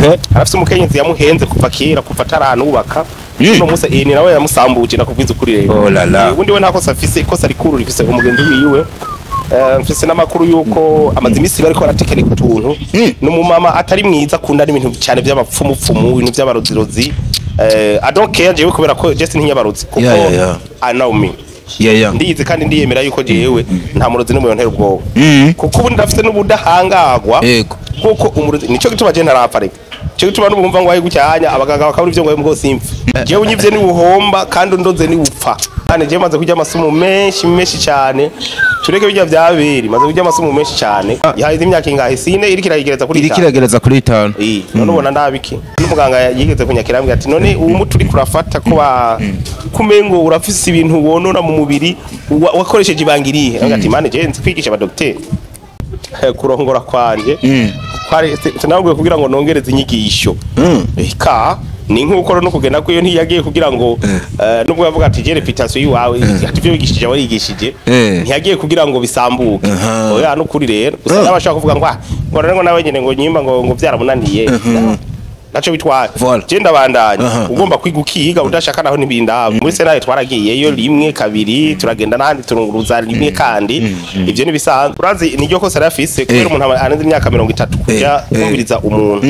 Okay. Arafise umukenyezi yamuhenze kuva kera, kuva ataranubaka. Uno munsi ni nawe yamusambuje, nakubwiza ukuri rero. Oh la la. Ubundi we nta kosa afise, ikosa rikuru rifise umugenzi wiwe. Mfise n'amakuru yuko amaze iminsi bariko baratekereka utuntu. N'umumama atari mwiza, akunda n'ibintu cyane by'abapfumupfumu, ibintu by'abarozirozi. I don't care jewe, kubera ko just ntinyabarozi kuko Yeah, yeah, yeah. I know me. Ndiyizi kandi ndiyemera yuko jewe nta murozi n'umwe yontera ubwoba, kuko ubu ndafise n'ubudahangagwa. Kuko umurozi, nico gituma je ntarapfa reka, nico gituma n'ubumva ngo ayi gucyanya abaganga bakabura ivyo ngo ngo simpfa. Jewe unyivye ni ubuhomba kandi undoze ni upfa. Kandi jewe maze kurya amasumu menshi menshi cyane, tureke bijya byabiri, maze kurya amasumu menshi cyane. Yahize imyaka ingahe? Sine iriko irayigereza kuri Iriko itanu. iragereza kuri 5. Eh, none ubona ndabiki? N'umuganga yigeze kunyakira ambwira ati: "None uwo muti uriko urafata ko ba kumengo urafise ibintu wonona mu mubiri, wakoresheje ibanga irihe?" Ambwira ati: "Mane, je nzi kwigisha abadokiteri." Kurongora kwanje kwari sinabwiye kugira ngo nongereze inyigisho. Ka ni nkuko no kugenda kwiyo ntiyagiye kugira ngo nubwo yavuga ati je réputation yiwawe, ati ivyo wigishije warigishije, ntiyagiye kugira ngo bisambuke. Oya, nukuri rero gusa n'abashaka kuvuga ngo ah, ngo rero ngo nawe nyene ngo nyimba ngo byaramunaniye, naco bitwaye. Voilà. Je ndabandanya. Ugomba kwiga ukiga, udashaka naho ntibindaba. Muri senaye twaragiyeyo rimwe kabiri, turagenda n'ahandi turunguruza rimwe, kandi ivyo nibisanzwe. Urazi niryo kosa yarafise kubera umuntu aba arenze imyaka 30 kuja kumviriza umuntu.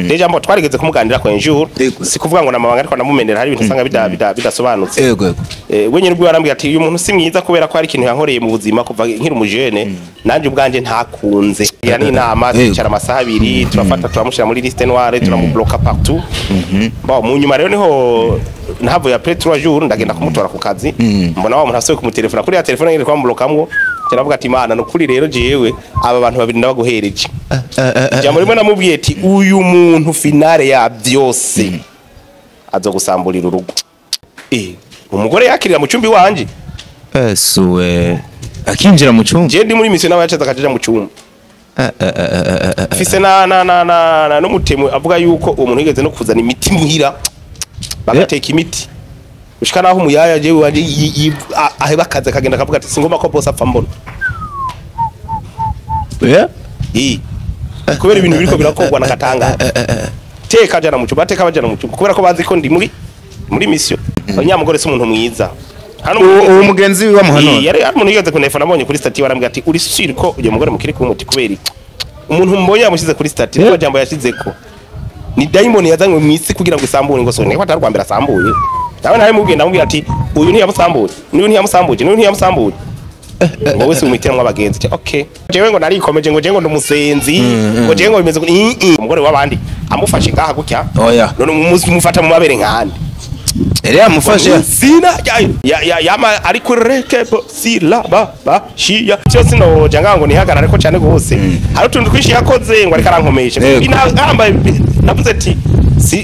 Déjà mbo twarigeze kumuganira ko un jour, si kuvuga ngo namabanga, ariko namumenera hari ibintu usanga bidasobanutse. Yego yego. We nyene ubwo yarambwiye ati: "Uyu muntu si mwiza kubera ko hari ikintu yankoreye mu buzima kuva nkiri umujene, nanje ubwanje ntakunze." Ya ni inama, twicara amasaha 2, turafata turamushyira muri liste noire, turamubloka partout. Bon, mu nyuma rero niho nahavuye après 3 jours ndagenda kumutora ku kazi, mbona wa muntu asuye kumutelefona kuri ya telefone nyene twamublokamwo. Turavuga ati: "Imana, nukuri rero jewe aba bantu babiri ndabaguhereje." Jambo rimwe namubwiye ati: "Uyu muntu finale ya byose azogusamburira urugo." Umugore yakirira mu cyumbi wanje. Esuwe, akinjira mu cyumba? Je ndi muri mission, nawe yacaza akaja mu cyumba. Mfise na n'umutemu avuga yuko uwo muntu yigeze no kuzana imiti muhira, bagateka imiti gushika naho umuyaya jewe wanje aheba akazi akagenda akavuga ati: "Singomba ko boss apfa mbona." Kubera ibintu biriko birakorwa na katanga teka jana mu cyumba, teka bajana mu cyumba, kubera ko bazi ko ndi muri mission. Abanyamugore si umuntu mwiza hano. Uwo mugenzi wiwe amuhanura? Yari ari umuntu yigeze kunefona, abonye kuri statut, warambwira ati: "Uri sûr ko uyu mugore mukiri kumuti?" Kubera iki umuntu mbonye yamushyize kuri statut, niyo jambo yashizeko ni dayimoni yazanywe mu isi kugira ngo isambure, ngo sone ko atari rwa mbere asambuye. Nawe nawe mubwiye, ndamubwira ati: "Uyu ntiyamusambuye, n'uyu ntiyamusambuye, n'uyu ntiyamusambuye, ngo wese umwitiranwa abagenzi." Ati: "Okay." Jewe ngo narikomeje, ngo jewe ngo ndumusenzi, ngo jewe ngo bimeze umugore w'abandi amufashe ngaha gutya. Oya. None umufata mu mabere nkande? Yari yamufashe. Sina ya yama ari kuri reke bo si la ba ba shi ya cyo sinoja ngango nihagarare ko cyane gose. Hari utuntu twinshi yakoze ngo ariko arankomesha. Inamba navuze ati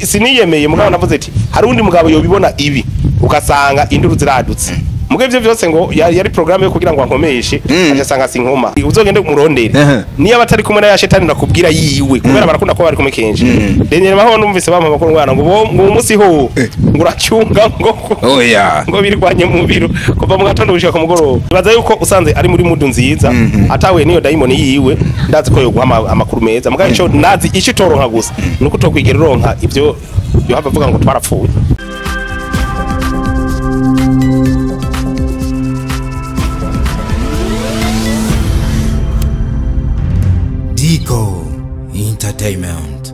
siniyemeye, mugabo navuze ati hari undi mugabo yobibona ibi ugasanga induru ziradutse. Mugabo ivyo byose ngo yari programme yo kugira ngo ankomeshe, agasanga sinkoma. Uzogende umurondere niyo abatari kumwe na ya shetani nakubwira yiwe, kubera barakunda kuba bari kumwe kenshi. Rero maho numvise bampa amakuru ngwana ngo uwo munsi ho ngo uracyunga ngo Oya. ngo birwanye mu biro kuva mu gatondo gushika ku mugoroba. Bibaza yuko usanze ari muri mood nziza, atawe niyo dayimoni yiwe, ndazi ko yoguha amakuru meza. Mugabo ico ndazi, ico utoronka gusa nuko utokwigera uronka ivyo yohava avuga ngo twarapfuye. Dico Entertainment.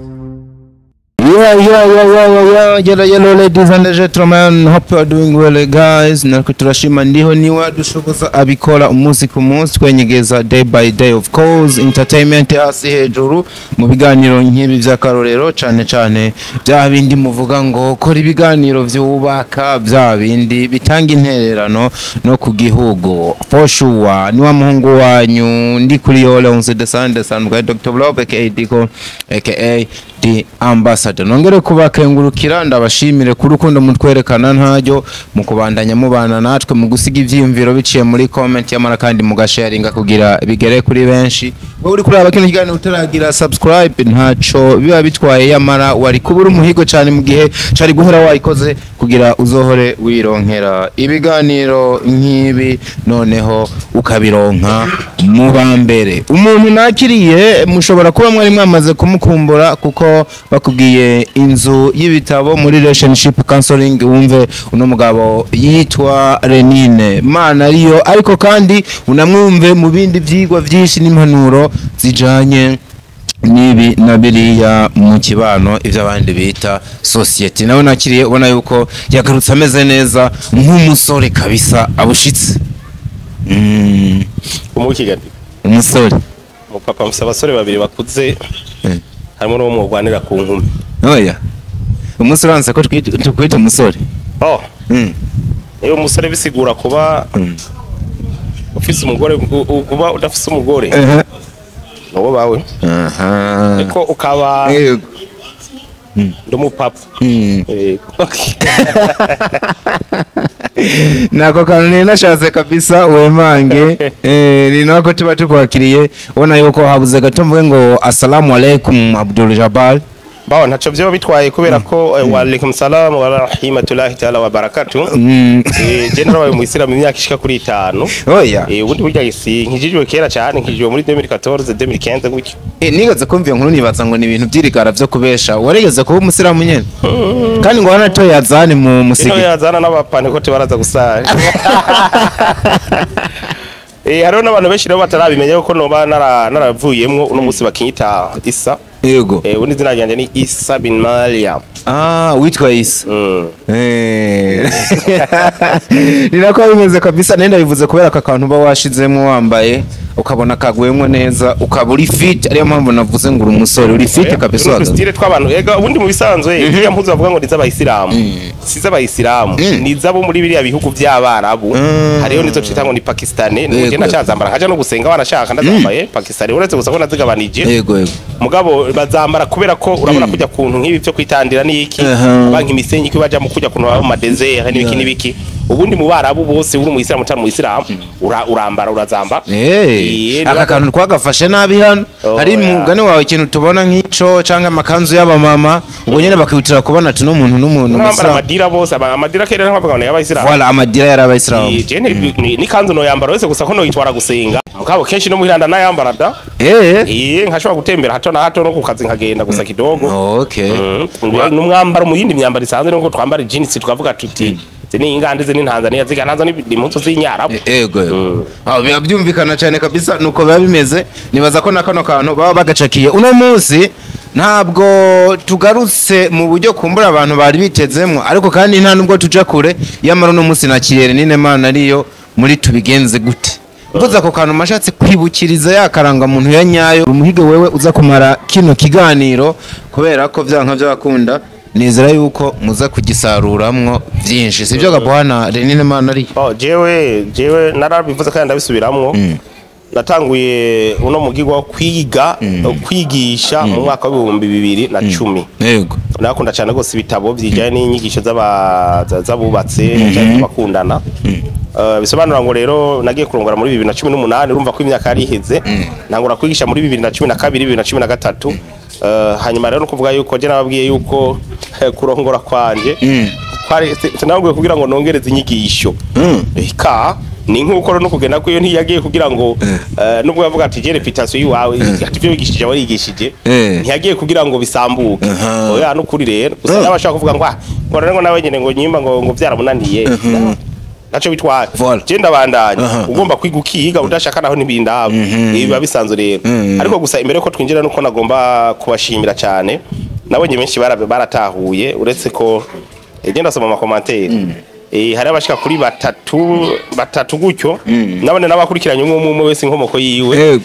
Yeah, yellow, yellow, ladies and gentlemen, hope you are doing well, guys. Natwe turashima, ndiho niwe dushoboza abikora umunsi ku munsi, twenyegeza day by day, of course, entertainment hasi hejuru mu biganiro nk'ibi by'akarorero, cyane cyane bya bindi muvuga ngo kora ibiganiro byubaka, bya bindi bitanga intererano no ku gihugu. For sure, ni wa muhungu wanyu ndi kuri yo Leonce de Sande Sandwa, Dr. Blob aka Diko aka The Ambassador. Nongere kubakengurukira, ndabashimire ku rukundo mutwerekana ntaryo mu kubandanya mubana natwe, mu gusiga ivyiyumviro biciye muri comment, yamara kandi mugasharinga kugira bigere kuri benshi. Wowe uri kuraba kino kiganiro utaragira subscribe, ntaco biba bitwaye, yamara wari kubura umuhigo cyane mu gihe cari guhora wayikoze kugira uzohore wironkera ibiganiro nk'ibi, noneho ukabironka mu ba mbere. Umuntu nakiriye mushobora kuba mwari mwamaze kumukumbura kuko yuko bakubwiye inzu y'ibitabo muri relationship counseling, wumve uno mugabo yitwa Lenine Mana ariyo, ariko kandi unamwumve mu bindi vyigwa vyinshi n'impanuro zijanye nibi na biriya mu kibano, ibyo abandi bita society. Nawe nakiriye ubona yuko yagarutse ameze neza nk'umusore kabisa abushitse. Umukigani. Umusore. Umupapa mfise abasore babiri bakuze, harimo n'uwo mwogwanira ku nkumi. Oya, umusore wanse ko tukwita umusore. Oh. Iyo umusore bisigura kuba ufise umugore, kuba udafise umugore. Nuwo bawe. Ariko ukaba ndumupapa. Nako kantu nari nashatse kabisa wemange, ni nako tuba tukwakiriye ubona yuko habuze gato mvuge ngo assalamu alaikum Abdul Jabbar. Bawo ntaco vyo bitwaye kubera ko wa alaikum salam wa rahmatullahi ta'ala wa barakatuh. Je narabaye mu Islam imyaka ishika kuri 5. Oya. Ubundi burya isi nkijijwe kera cyane, nkijijwe muri 2014 2015 gutyo. Nigeze kumva iyo nkuru nibaza ngo ni ibintu by'irigara vyo kubesha. Warigeze kuba umusilamu nyene? Kandi ngo wanatoye azani mu musigi. Ino yazana n'abapantekote baraza gusara. Hariho n'abantu benshi rero batarabimenya yuko noba naravuyemwo uno munsi bakinyita Isa. Yego. Ubundi izina ryanje ni Isa bin Mariam. Ah, witwa Isa. Ni nako bimeze kabisa, nenda bivuze kubera aka kantu uba washizemo wambaye ukabona kaguyemwo neza ukaba uri fit, ariyo mpamvu navuze ngo uri umusore uri fit kabisa. Uhagaze. Style tw'abantu ega ubundi mu bisanzwe iriya mpuzu bavuga ngo ni iz'abayisilamu, si iz'abayisilamu, ni iz'abo muri biriya bihugu by'abarabu. Hariho nizo twita ngo ni Pakistani, nje ndacazambara nkaja no gusenga wanashaka ndazambaye Pakistani, uretse gusa ko nazigabanije. Yego yego. Mugabo bazambara kubera ko urabona kujya kuntu nk'ibi byo kwitandira n'iki, banki imisenyi ko baja mu kujya kuntu baba mu madesert n'ibiki n'ibiki. Ubundi mu barabu bose uri mu Isilamu utari mu Isilamu urambara urazamba. Aka kantu twagafashe nabi hano. Hari mugani wawe ikintu tubona nk'ico canke amakanzu y'abamama ubwo nyene bakihutira kubona tuno muntu n'umuntu musa. Amadira bose amadira kera nkavuga ngo y'abayisilamu. Voilà, amadira y'abayisilamu. Je ni kanzu no yambara wese gusa ko no yitwara gusenga. Mugabo kenshi no muhiranda nayambara da. Nkashobora gutembera hato na hato no kukazi nkagenda gusa kidogo. Okay. N'umwambaro mu yindi myambaro isanzwe nuko twambara jeans tukavuga tuti ni ingande ze ni Tanzania ziga nazo ni impuzu z'inyarabu. Yego. Ah, biba byumvikana cyane kabisa nuko biba bimeze. Nibaza ko na kano kantu baba bagacakiye uno munsi. Ntabwo tugarutse mu buryo kumbura abantu bari bitezemwo, ariko kandi nta nubwo tuja kure yamara uno munsi nakiriye Lenine Mana ariyo muri tubigenze gute. Mvuze ako kantu mashatse kwibukiriza yakaranga muntu ya nyayo umuhige wewe uza kumara kino kiganiro kubera ko vyanka by'abakunda nizera yuko muza kugisaruramwo byinshi, sibyo gabwana Lenine Mana ari? Oh, jewe narabivuze kandi ndabisubiramwo. Natanguye uno mugigwa kwiga kwigisha mu mwaka wa 2010. Yego. Nakunda cyane gose ibitabo byijanye n'inyigisho z'abubatse cyangwa bakundana. Bisobanura ngo rero nagiye kurongora muri 2018, urumva ko imyaka yari iheze. Nangura kwigisha muri 2012 2013. Hanyuma rero kuvuga yuko je nababwiye yuko kurongora kwanje kwari sinabwiye kugira ngo nongereze inyigisho. Ka ni nkuko no kugenda ko iyo ntiyagiye kugira ngo nubwo yavuga ati je reputation yiwawe ati byo wigishije warigishije, ntiyagiye kugira ngo bisambuke. Oya nukuri rero gusa nabashaka kuvuga ngo ngo rero nawe nyene ngo nyimba ngo byaramunaniye. Naco bitwaye. Je ndabandanya ugomba kwiga ukiga udashaka naho nibindaba ibi bisanzwe rero. Ariko gusa imbere ko twinjira nuko nagomba kubashimira cyane, nabonye benshi baratahuye uretse ko egenda soma ama commentaire. Hari abashika kuri batatu gutyo, nabone nabakurikiranye umwe umwe wese inkomoko yiwe.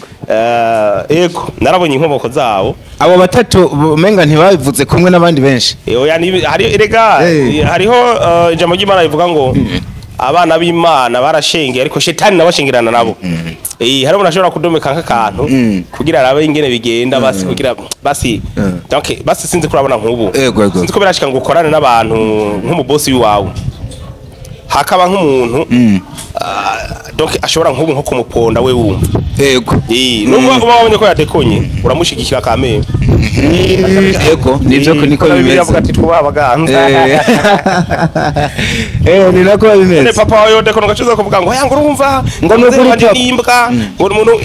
Yego narabonye inkomoko zabo. Abo batatu menga ntibabivuze kumwe n'abandi benshi. Oya hari erega hariho ijambo ry'Imana rivuga ngo abana b'Imana barashengeye ariko shetani nabashengirana nabo. Hari umuntu ashobora kudomeka nk'akantu kugira arabe ingene bigenda basi kugira basi donc basi sinzi kurabona nk'ubu. Sinzi ko birashika ngo ukorane n'abantu nk'umubosi wawe. Hakaba nk'umuntu donc ashobora nk'ubu nko kumuponda we wumva. Yego. Nubwo uba wabonye ko yatekonye uramushigikira kameme. Yego nivyo niko bimeze. Avuga ati twubaha abaganza. Ni nako bimeze. Papa wawe yotekono gacuza kuvuga ngo yanga urumva ngo nukuri imbwa ngo umuntu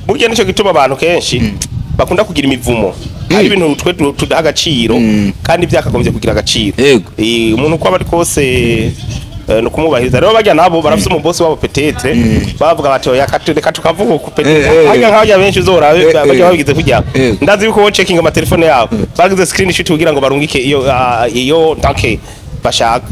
burya nico gituma abantu kenshi bakunda kugira imivumo. Hari ibintu twe tudaha agaciro kandi byakagombye kugira agaciro. Yego. Umuntu uko aba ari kose, no kumubahiriza rero, bajya nabo barafise umubosi wabo, peut-être bavuga bati: "Oya, reka tukavuga uku." Peut-être hajya nk'abajya benshi uzorabe bajya babigize kujya. Ndazi yuko bo checking amatelefone yabo, bagize screenshot kugira ngo barungike iyo iyo tanke bashaka.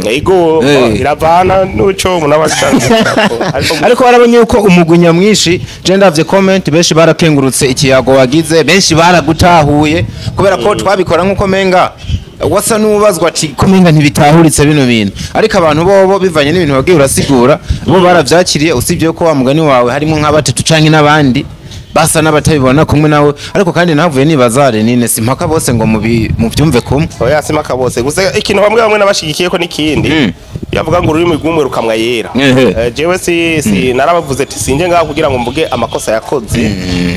Ego, iravana n'uco umuntu aba ashaka. Ariko Ariko warabonye yuko umugwi nyamwinshi, je ndavye comment, benshi barakengurutse ikiyago wagize, benshi baragutahuye, kubera ko twabikora nk'uko menga wasa n'ubazwa ati ko menga ntibitahuritse bino bintu, ariko abantu bobo bivanye n'ibintu wagiye urasigura, bo baravyakiriye, usibye ko wa mugani wawe harimo nka batatu canke n'abandi basa n'abatabibona kumwe nawe. Ariko kandi navuye nibaza, Renine, simpaka bose ngo mubyumve kumwe. Oya, simaka bose, gusa ikintu bamwe bamwe nabashigikiye ko n'ikindi yavuga ngo ururimi rw'umwe rukamwa yera. Jewe si narabavuze ati sinje ngaha kugira ngo mvuge amakosa yakoze,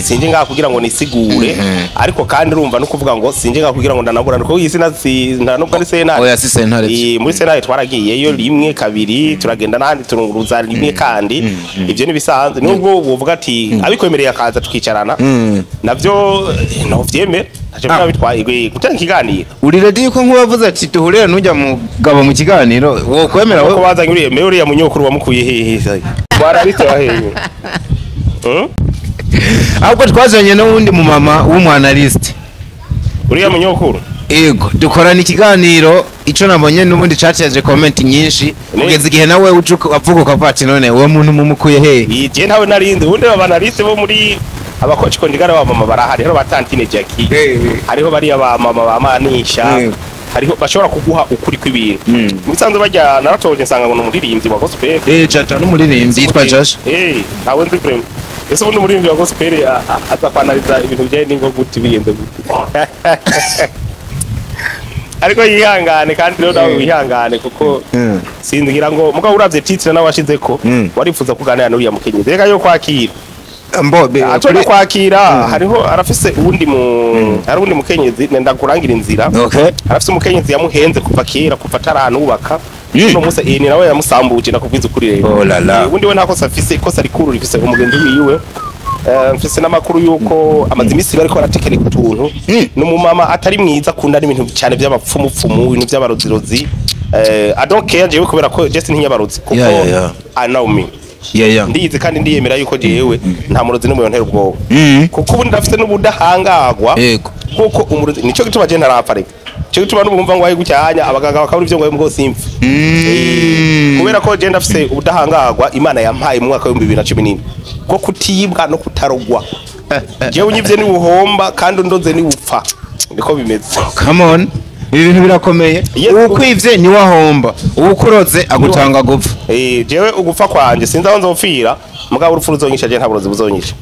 sinje ngaha kugira ngo nisigure, ariko kandi urumva no kuvuga ngo sinje ngaha kugira ngo ndanaburane, kuko iyi sina si nta nubwo ari sentare. Oya, si sentare. Muri sentare twaragiyeyo rimwe, kabiri, turagenda n'ahandi turunguruza rimwe, kandi ibyo ntibisanzwe. Nubwo wovuga ati abikwemereye akaza tukicarana, navyo ntuvyemera, ntacyo biba bitwaye gutanga ikiganiro. Uri ready yuko nk'uwavuze ati duhurire n'ujya mugabo mu kiganiro, wo kwemera Ko we? Bazanye uriya mbere, uriya munyokuru wamukuye hehe? Warabite wahehe? Ahubwo twazanye n'uwundi mu mama w'umwanaliste. Uriya munyokuru. Ego, dukorana ikiganiro. Ico nabonye n'ubundi cateje comment nyinshi kugeza igihe nawe uje avuga ukavuga ati: "None uwo muntu mumukuye hehe?" Iyi je ntawe narindi. Ubundi abanaliste bo muri abakoci kondigara ba mama barahari, hariho ba tantine Jackie, hariho bariya ba mama ba Manisha, hariho bashobora kuguha ukuri kw'ibintu. Mu bisanzwe bajya naratoje nsanga ngo ni umuririmbyi wa gospel. Jaja n'umuririmbyi yitwa Jasha. Ntawe nzi vraiment. Ese ubundi umuririmbyi wa gospel aza kwanaliza ibintu bijyanye n'ingo gute, bigenze gute? Ariko yihangane, kandi rero nawe wihangane, kuko sinzi, ngira ngo mugabo uravye titre nawe washizeko, warifuza kuganira n'uriya mukenyezi, reka yo kwakira. Mbo Atona kwakira, hariho arafise uwundi mu hari uwundi mukenyezi nenda kurangira inzira. Arafise umukenyezi yamuhenze kuva kera, kuva ataranubaka. Uno musi ni nawe yamusambuje, nakubwiza ukuri rero. Oh la la. Ubundi we nta kosa afise, ikosa rikuru rifise umugenzi wiwe. Mfise n'amakuru yuko amaze iminsi bariko baratekereka utuntu. Ni umumama atari mwiza, akunda n'ibintu cyane by'abapfumupfumu, ibintu by'abarozirozi. I don't care jewe, kubera ko je sintinyabarozi, kuko I know me. Ndiyizi kandi ndiyemera yuko jewe nta murozi n'umwe yontera ubwoba, kuko ubundi ndafise n'ubudahangagwa. Kuko umurozi, nico gituma je ntarapfa reka, nico gituma n'ubumva ngo ayi gucyanya abaganga bakabura ivyo ngo ngo simpfa. Kubera ko je ndafise ubudahangagwa Imana yampaye mu mwaka wa 2014 bwo kutibwa no kutarogwa. Jewe unyivye niwuhomba, kandi undoze niwupfa, niko bimeze. Come on, ibi bintu birakomeye. Yes. Uwukwivye niwahomba, uwukuroze agutanga gupfa. Jewe ugupfa kwanje sinzi aho nzopfira, mugabo urupfu ruzonyisha, je nta burozi buzonyisha.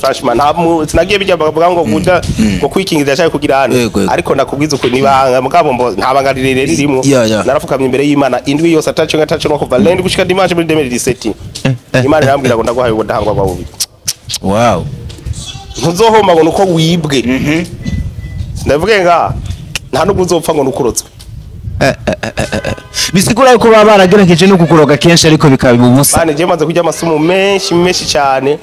Franchement, nta sinagiye bijya bavuga ngo kuja ngo kwikingiza cyangwa kugira hano. Yego, yego. Ariko nakubwiza uko nibanga, mugabo mbo nta banga rirerire ririmo. Narapfukamye imbere y'Imana indwi yose ataco ngataco, no kuva lundi gushika dimanche muri 2017. Imana irambwira ngo ndaguhaye ubudahangwa bwa bubiri. Ntuzohomba ngo nuko wibwe. Ndavuge nga nta nubwo uzopfa ngo nukurotswe. Bisigura yuko baba baragerageje no kukuroga kenshi, ariko bikaba ubusa. Bane, je maze kurya amasumu menshi menshi cyane,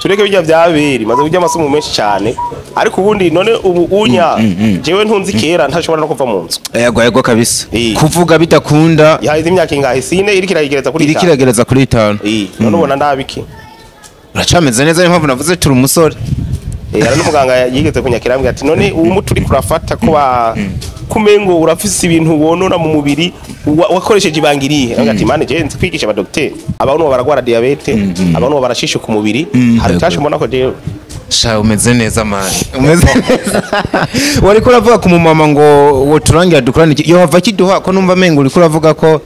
tureke bijya byabiri, maze kurya amasumu menshi cyane. Ariko ubundi none ubu unya jewe ntunzi kera ntashobora no kuva mu nzu. Yego yego kabisa, kuvuga bidakunda. Yahize imyaka ingahe? Sine iriko irayigereza kuri Iriko itanu. iragereza kuri 5. None ubona ndabiki? Uracameze neza, niyo mpamvu navuze turi umusore. Hari n'umuganga yigeze kunyakira ambwira ati: "None uwo muti uriko urafata, ko ba kumengo urafise ibintu wonona mu mubiri, wakoresheje ibanga irihe?" Ambwira ati: "Mane, je nzi kwigisha abadokiteri, abantu baragwara diabète, abantu barashishuka umubiri, hari utashe mbona ko jewe." Sha, umeze neza man, umeze neza. Wariko uravuga ku mumama ngo woturangira dukorane iki, yohava kiduha ko numva mengo uriko uravuga ko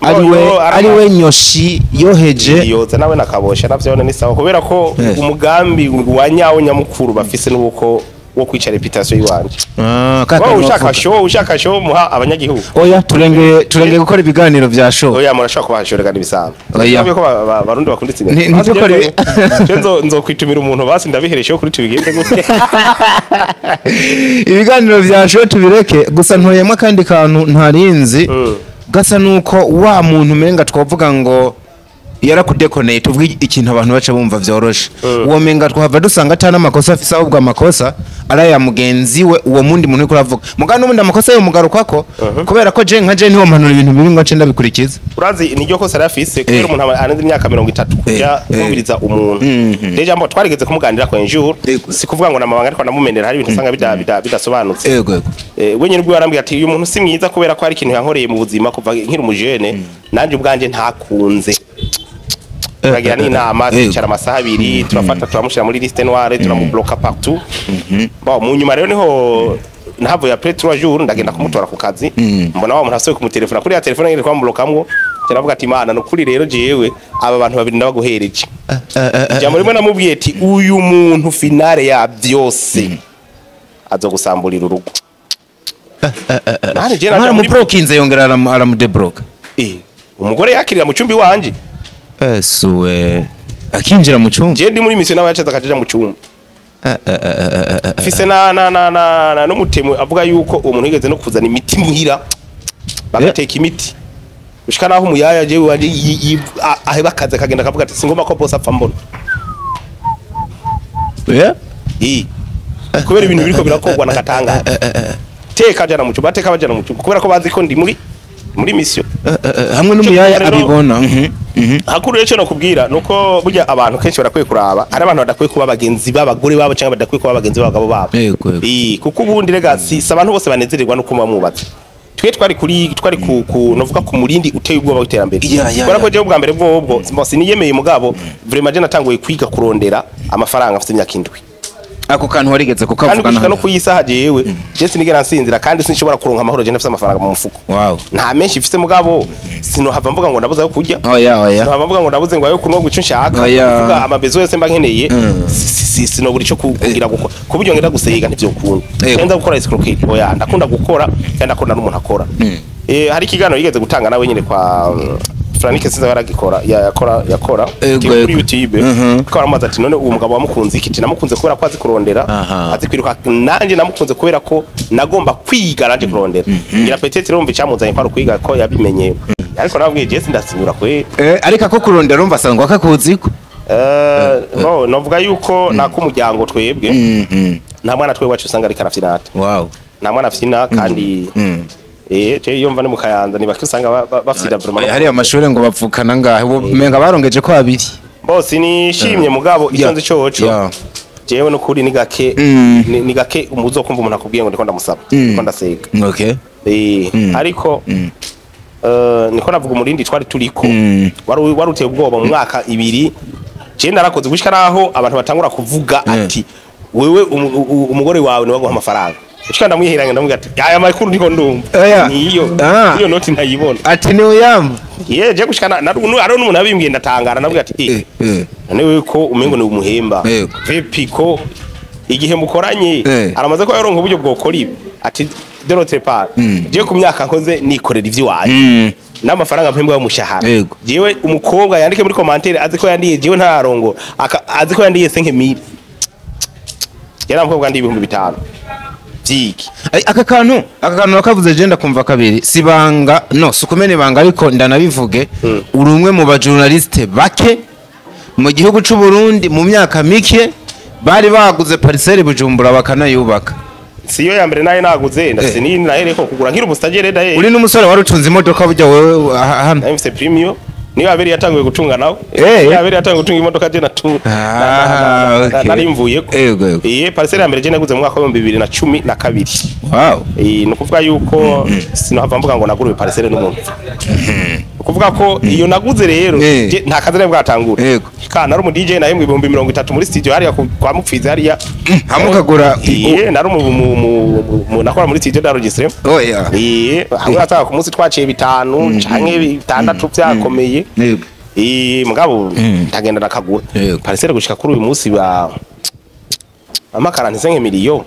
ari we Yo, ari we nyoshi yoheje. Yoza nawe nakabosha navyone ni sawa, kubera ko umugambi wa nyawo nyamukuru bafise nuko wo kwica réputation yiwanje. Ah, kaka. Wowe ushaka Wavuga. show, ushaka show muha abanyagihugu. Oya, turengeye gukora ibiganiro vya show. Oya, murashobora kubahashora kandi bisanzwe. Oya. Nabyo ko Barundi bakunda itsinda. Ntidukore Je nzokwitumira umuntu, basi ndabiheresheho kuri tubigende gute. Ibiganiro vya show tubireke. Gusa ntoyemwe akandi kantu ntarinzi, gasa nuko wa muntu umenga twavuga ngo Yarakudekoneye, tuvuge ikintu abantu baca bumva vyoroshe. Uwo menga twahava dusanga atana amakosa afise, ahubwo amakosa ari aya mugenzi we, uwo mundi muntu uriko uravuga. Mugabo n'ubundi amakosa yo mugarukako, kubera ko je nka je ntiwompanura ibintu bibi ngo nce ndabikurikiza. Urazi niryo kosa yari afise, kubera umuntu aba arenze imyaka 30 kuja kumviriza umuntu. Déjà mbo twarigeze kumuganira ko un jour, si kuvuga ngo namabanga, ariko namumenera hari ibintu usanga bidasobanutse. Yego yego. We nyene ubwo yarambwiye ati uyu muntu si mwiza kubera ko hari ikintu yankoreye mu buzima kuva nkiri umujene, nanje ubwanje ntakunze. Turagira n'inama, twicara amasaha 2, turafata turamushyira muri liste noire, turamubloka partout. Bon, mu nyuma rero niho nahavuye après 3 jours, ndagenda kumutora ku kazi, mbona wa muntu asubiye kumutelefona kuri ya telefone nyene twamublokamo. Turavuga ati Imana nukuri rero jewe aba bantu babiri ndabaguhereje. Ijambo rimwe namubwiye ati uyu muntu finale ya byose azogusamburira urugo. Nanje je naja muri Aramublokinze, yongera aramudebloka. Umugore yakirira mu cyumba iwanje. Esuwe, akinjira mu cyumba? Je ndi muri mission, nawe yacaza akaja mu cyumba. Fise na na na na, na n'umutemu avuga yuko uwo muntu yigeze no kuzana imiti muhira, bagateka imiti gushika naho umuyaya jewe wanje aheba akazi akagenda akavuga ati singomba ko boss apfa mbona. Kubera ibintu biriko birakorwa na katanga teka jana mu cyumba, teka bajana mu cyumba kubera ko bazi ko ndi muri mission. Hamwe n'umuyaya abibona. Hakuru rero, cyo nakubwira nuko burya abantu kenshi barakwiye kuraba hari abantu badakwiye kuba abagenzi b'abagore babo cyangwa badakwiye kuba abagenzi b'abagabo babo. Yego, yego. Kuko ubundi rega si abantu bose banezererwa no kuba mwubatse. Twe twari kuri twari ku novuga ku murindi uteye ubwoba w'iterambere, kubera ko jewe ubwa mbere bwobwo siniyemeye, mugabo vraiment je natanguye kwiga kurondera amafaranga afite imyaka 7. Ako kantu warigeze Kandi kukavuga. gushika no kuyisaha jewe je sinigera nsinzira kandi sinshobora kuronka amahoro je ntafise amafaranga mu mufuko. Nta menshi mfise, mugabo sinohava mvuga ngo ndabuze ayo kurya, Oya, oya. sinohava mvuga ngo ndabuze ngo ayo kunywa ngo ico nshaka. Oya. Kuvuga amabezo yose mba nkeneye, sinobura ico kugira gukora, ku buryo ngenda gusega ntivyokunda. Nza gukora escroquerie? Oya, ndakunda gukora kandi ndakunda n'umuntu akora. Hari ikiganiro yigeze gutanga nawe nyene kwa Frank, sinzi yaragikora, yakora kiri kuri YouTube, ko aramubaza ati none uwo mugabo wamukunze iki? Ati namukunze kubera ko azi kurondera, azi kwiruka. Nanje namukunze kubera ko nagomba kwiga nanje kurondera. Ngira peut-être urumva icyamuzanye ko ari ukwiga ko yabimenye, ariko nababwiye je sindasinyura kwe. Ariko ako kurondera urumva asangwa akakuziko. No novuga yuko nakumuryango twebwe nta mwana twebwe wacu usanga ariko arafyinata. Nta mwana afyina kandi je iyo mva ni mu Kayanza ni bake usanga bafyina vraiment. Hariya amashure ngo bavukana ngahe, ubu menga barongeje ko abiri. Bose nishimye, mugabo icyo nzi coco, jewe nukuri ni gake, ni gake umuzokumva umuntu akubwiye ngo ndiko ndamusaba, ndiko ndasega. Ariko niko navuga umurindi twari turiko wari uteye ubwoba. Mu mwaka 2 je narakoze gushika naho abantu batangura kuvuga ati wewe umugore wawe niwe aguha amafaranga. Gushika ndamwiheranya, ndamubwira ati aya makuru ndiko ndumva niyo iyo noti ntayibona. Ati niwe yamba. Ye je gushika na ari n'umuntu abimbwiye ndatangara, ndamubwira ati none wewe ko umengo ni umuhemba, vipi ko igihe mukoranye aramaze ko yaronka uburyo bwokora ibi? Ati de l'autre part je ku myaka nkoze nikorera ivy'iwaje n'amafaranga mpembwa y'umushahara, jewe umukobwa yandike muri commentaire azi ko yandiye, jewe ntararongo azi ko yandiye 5000, yari umukobwa ndi 5000 vyiki. Ai, aka kantu wakavuze je ndakumva kabiri. Si banga, no si ukumena ibanga, ariko ndanabivuge, uri umwe mu ba journaliste bake mu gihugu c'u Burundi mu myaka mike bari baguze parcelle Bujumbura bakanayubaka. Siyo ya mbere nayo naguze, ndafise n'iyindi nahereko kugura nkiri umustagiaire ndahe. Uri n'umusore wari utunze imodoka burya wewe hano. Nayo mfise Premio, niyo aberi yatanguye gutunga nawe. Niyo aberi yatanguye gutunga imodoka je natu nari mvuyeko. Yego, yego. Iye parcelle ya mbere je naguze mu mwaka wa 2012. Ni ukuvuga yuko sinohava mvuga ngo naguruye parcelle n'umuntu. Ni ukuvuga ko iyo naguze rero je nta kazi nari bwatangura. Ka nari umu DJ, nahembwa 30,000 muri studio hariya kwa Mupfizi hariya. Hamwe ukagura. Iye nari mu nakora muri studio d'enregistrement. Oya. Hamwe ataka ku munsi twaciye 5 canke 6 vyakomeye. Mugabo ndagenda nakagura. Parcelle gushika kuri uyu munsi ba amakara ntisenke miliyo.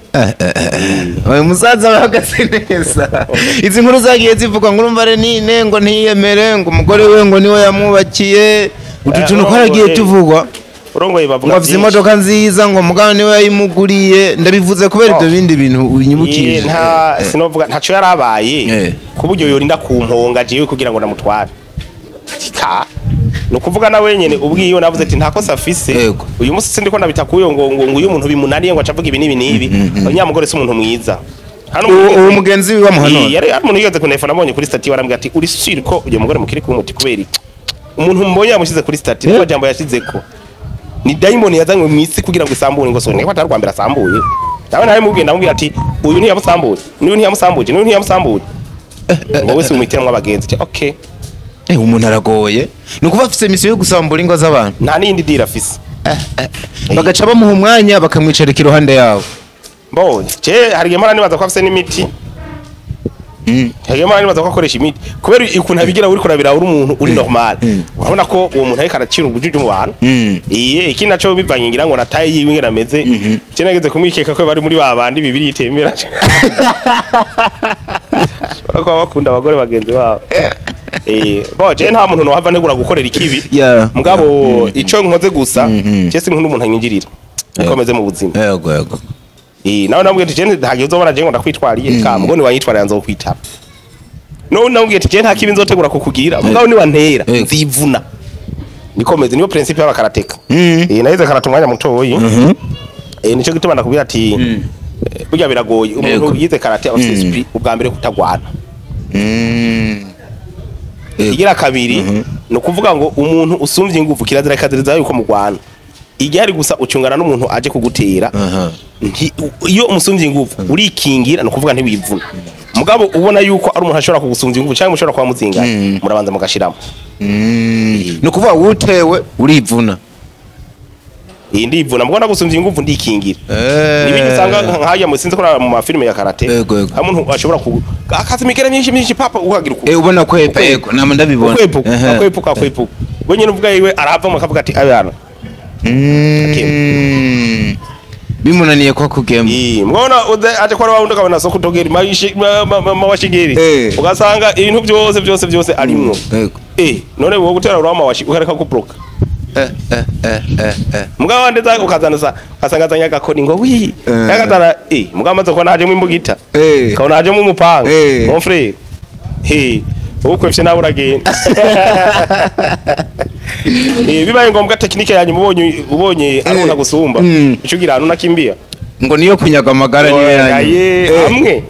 Uyu musaza bahagaze neza. Izi nkuru zagiye zivuga ngo urumva Renine ngo ntiyemere ngo umugore we ngo niwe yamwubakiye, utu tuntu twaragiye tuvugwa. Urongoye bavuga ngo afise byinshi. Imodoka nziza ngo mugabo niwe yayimuguriye. Ndabivuze kubera ibyo bindi bintu unyibukije. Nta sinovuga ntaco yarabaye ku buryo yorinda kumponga jewe kugira ngo ndamutware. Ka Ni ukuvuga na wenyene ubwiwe navuze ati nta kosa afise. Uyu munsi sindiko ndabitakuyo ngo uyu muntu bimunaniye ngo acavuga ibi n'ibi n'ibi. Nyamugore si umuntu mwiza. Hano Uwo mugenzi wiwe amuhanura. Yari ari umuntu yigeze kunefona, abonye kuri statut, barambwira ati uri sûr ko uyu mugore mukiri kumuti? Kubera iki umuntu mbonye yamushyize kuri statut, niko jambo yashizeko ni diamond yazanywe mu isi kugira ngo isambure, ngo so niko atari rwa mbere asambuye. Nawe nawe mubwiye, ndamubwira ati uyu ntiyamusambuye, n'uyu ntiyamusambuye, n'uyu ntiyamusambuye, ngo wese umwitiranwa abagenzi. Ati, okay. Umuntu aragoye, ni ukuvuga afise mission yo gusambura ingo z'abantu. Nta n'iyindi deal afise. Bagaca bamuha umwanya bakamwicarika iruhande yabo. Mbonye je hari igihe mpora nibaza ko afise n'imiti. Hari igihe mpora nibaza ko akoresha imiti, kubera ukuntu abigira uri kurabira uri umuntu uri normal, urabona ko uwo muntu ariko aracira ubujuju mu bantu. Iye ikindi naco bivanye ngira ngo nataye yiwe ingene ameze, je nageze kumwikeka ko bari muri ba bandi bibiri yitemera, bashobora kuba bakunda abagore bagenzi babo. Bo je nta muntu nohava ntegura gukorera ikibi. Mugabo ico nkoze gusa, je sinkunda umuntu anyinjirira ukomeze mu buzima. Yego yego. Nawe namubwiye ati je ntagiye uzobona je ngo ndakwitwariye ka mugo ni wanyitwarira nzokwitaba. No namubwiye ati je nta kibi nzotegura kukugira, mugabo ni wantera nzivuna. Nikomeze, niyo principe y'abakarateka. Nahize karate umwanya mutoyi. Nico gituma ndakubwira ati burya biragoye umuntu yize karate aba afise esprit ubwa mbere kutagwana. Igira kabiri, ni ukuvuga ngo umuntu usumvye ingufu kirazira kaziriza yuko mugwana. Igihari gusa ucungana n'umuntu aje kugutera. Iyo umusumvye ingufu urikingira, ni ukuvuga ntiwivuna. Mugabo ubona yuko ari umuntu ashobora kugusumvya ingufu cyangwa mushobora kuba muzingana, murabanza mugashiramo. Ni ukuvuga utewe urivuna. Iyi ndivuna, mugabo ndagusumvya ingufu ndikingira. Nibindi usanga nk'aya musinzi ko mu mafilime ya karate, Yego. hari umuntu ashobora ku akaza imigera myinshi myinshi, papa ukagira uku Ubona kwepa, yego, nama ndabibona. Ukwepuka, akwepuka, akwepuka, we nyine uvuga yiwe aravamo akavuga ati abana. Bimunaniye ko kugema. Mubona uze aje kwa wundi ukabona soko togeri mawishi mawashigeri, ugasanga ibintu byose byose byose arimwo. None wowe gutera urama washi ukareka kubloka. Mugabo wande za ukazana sa ukasanga zanya gakoni ngo wi yakazana, mugabo amaze kubona hajemo imbugita, kabona hajemo umupanga. Mon frère, he ukwefye nawe uragenda. Bibaye ngombwa technique yanyu ubonye ari umuntu agusumba, ico ugira ahantu nakimbia. Ngo niyo kunyaga amagara niyo yanyu. Ye, hamwe.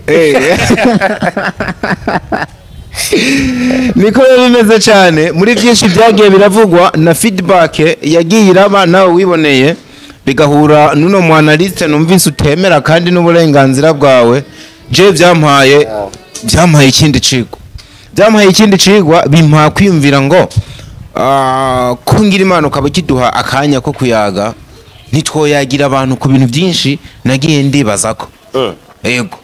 Niko biba bimeze cyane muri byinshi byagiye biravugwa na feedback yagiye iraba, nawe wiboneye bigahura n'uno mu analyste numvise utemera kandi n'uburenganzira bwawe. Je byampaye ikindi cigwa, byampaye ikindi cigwa, bimpa kwiyumvira ngo ko ngira Imana ukaba kiduha akanya ko kuyaga, ntitwoyagira abantu ku bintu byinshi nagiye ndibaza ko yego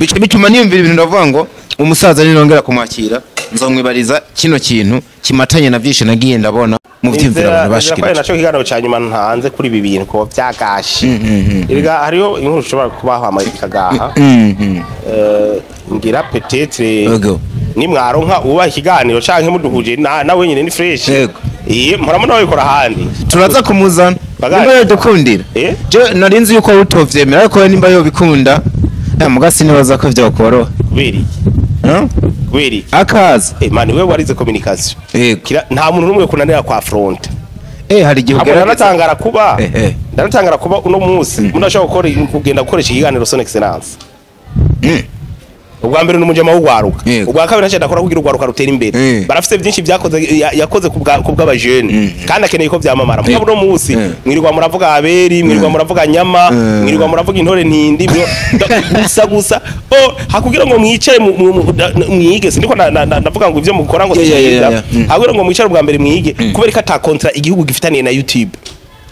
bica bituma niyumvira ibintu, ndavuga ngo umusaza ninongera kumwakira nzomwibariza kino kintu kimatanye na byinshi nagiye ndabona mu vyiyumviro abantu Nizera ko ari bashikirije. naco kiganiro ca nyuma ntanze kuri ibi bintu ko vyagashe. Erega hariho inkuru ushobora kubaho ikagaha. Ngira peut-être nimwaronka ubaha ikiganiro canke muduhuje na wenyine ni fresh. Muramuna babikora ahandi. Turaza kumuzana nimba yodukundira. Je nari nzi yuko utovyemera, ariko we nimba yobikunda, muga sinibaza ko vyokoroha. Kubera iki? Huh? Kubera iki? Akaza. Man, wewe warize communication. Nta muntu n'umwe kunanira kwa front. Hari igihe Abo ugerageza. ndanatangara kuba ndanatangara kuba uno munsi umuntu ashobora gukora kugenda gukoresha ikiganiro son excellence. Ubwa mbere n'umujama w'ugwaruka, ubwa kabiri ntacyo adakora kugira ugwaruka rutera imbere. Barafise byinshi byakoze yakoze ku bw'abajene kandi akeneye ko byamamara. Mugabo uno munsi mwirirwa muravuga aberi, mwirirwa muravuga nyama, mwirirwa muravuga intore ntindi gusa gusa oh hakugira ngo mwicare mwige. Sindiko ndavuga ngo ivyo mukora ngo sivyiza. Hakugira ngo mwicare ubwa mbere mwige kubera ko ata contrat igihugu gifitaniye na YouTube.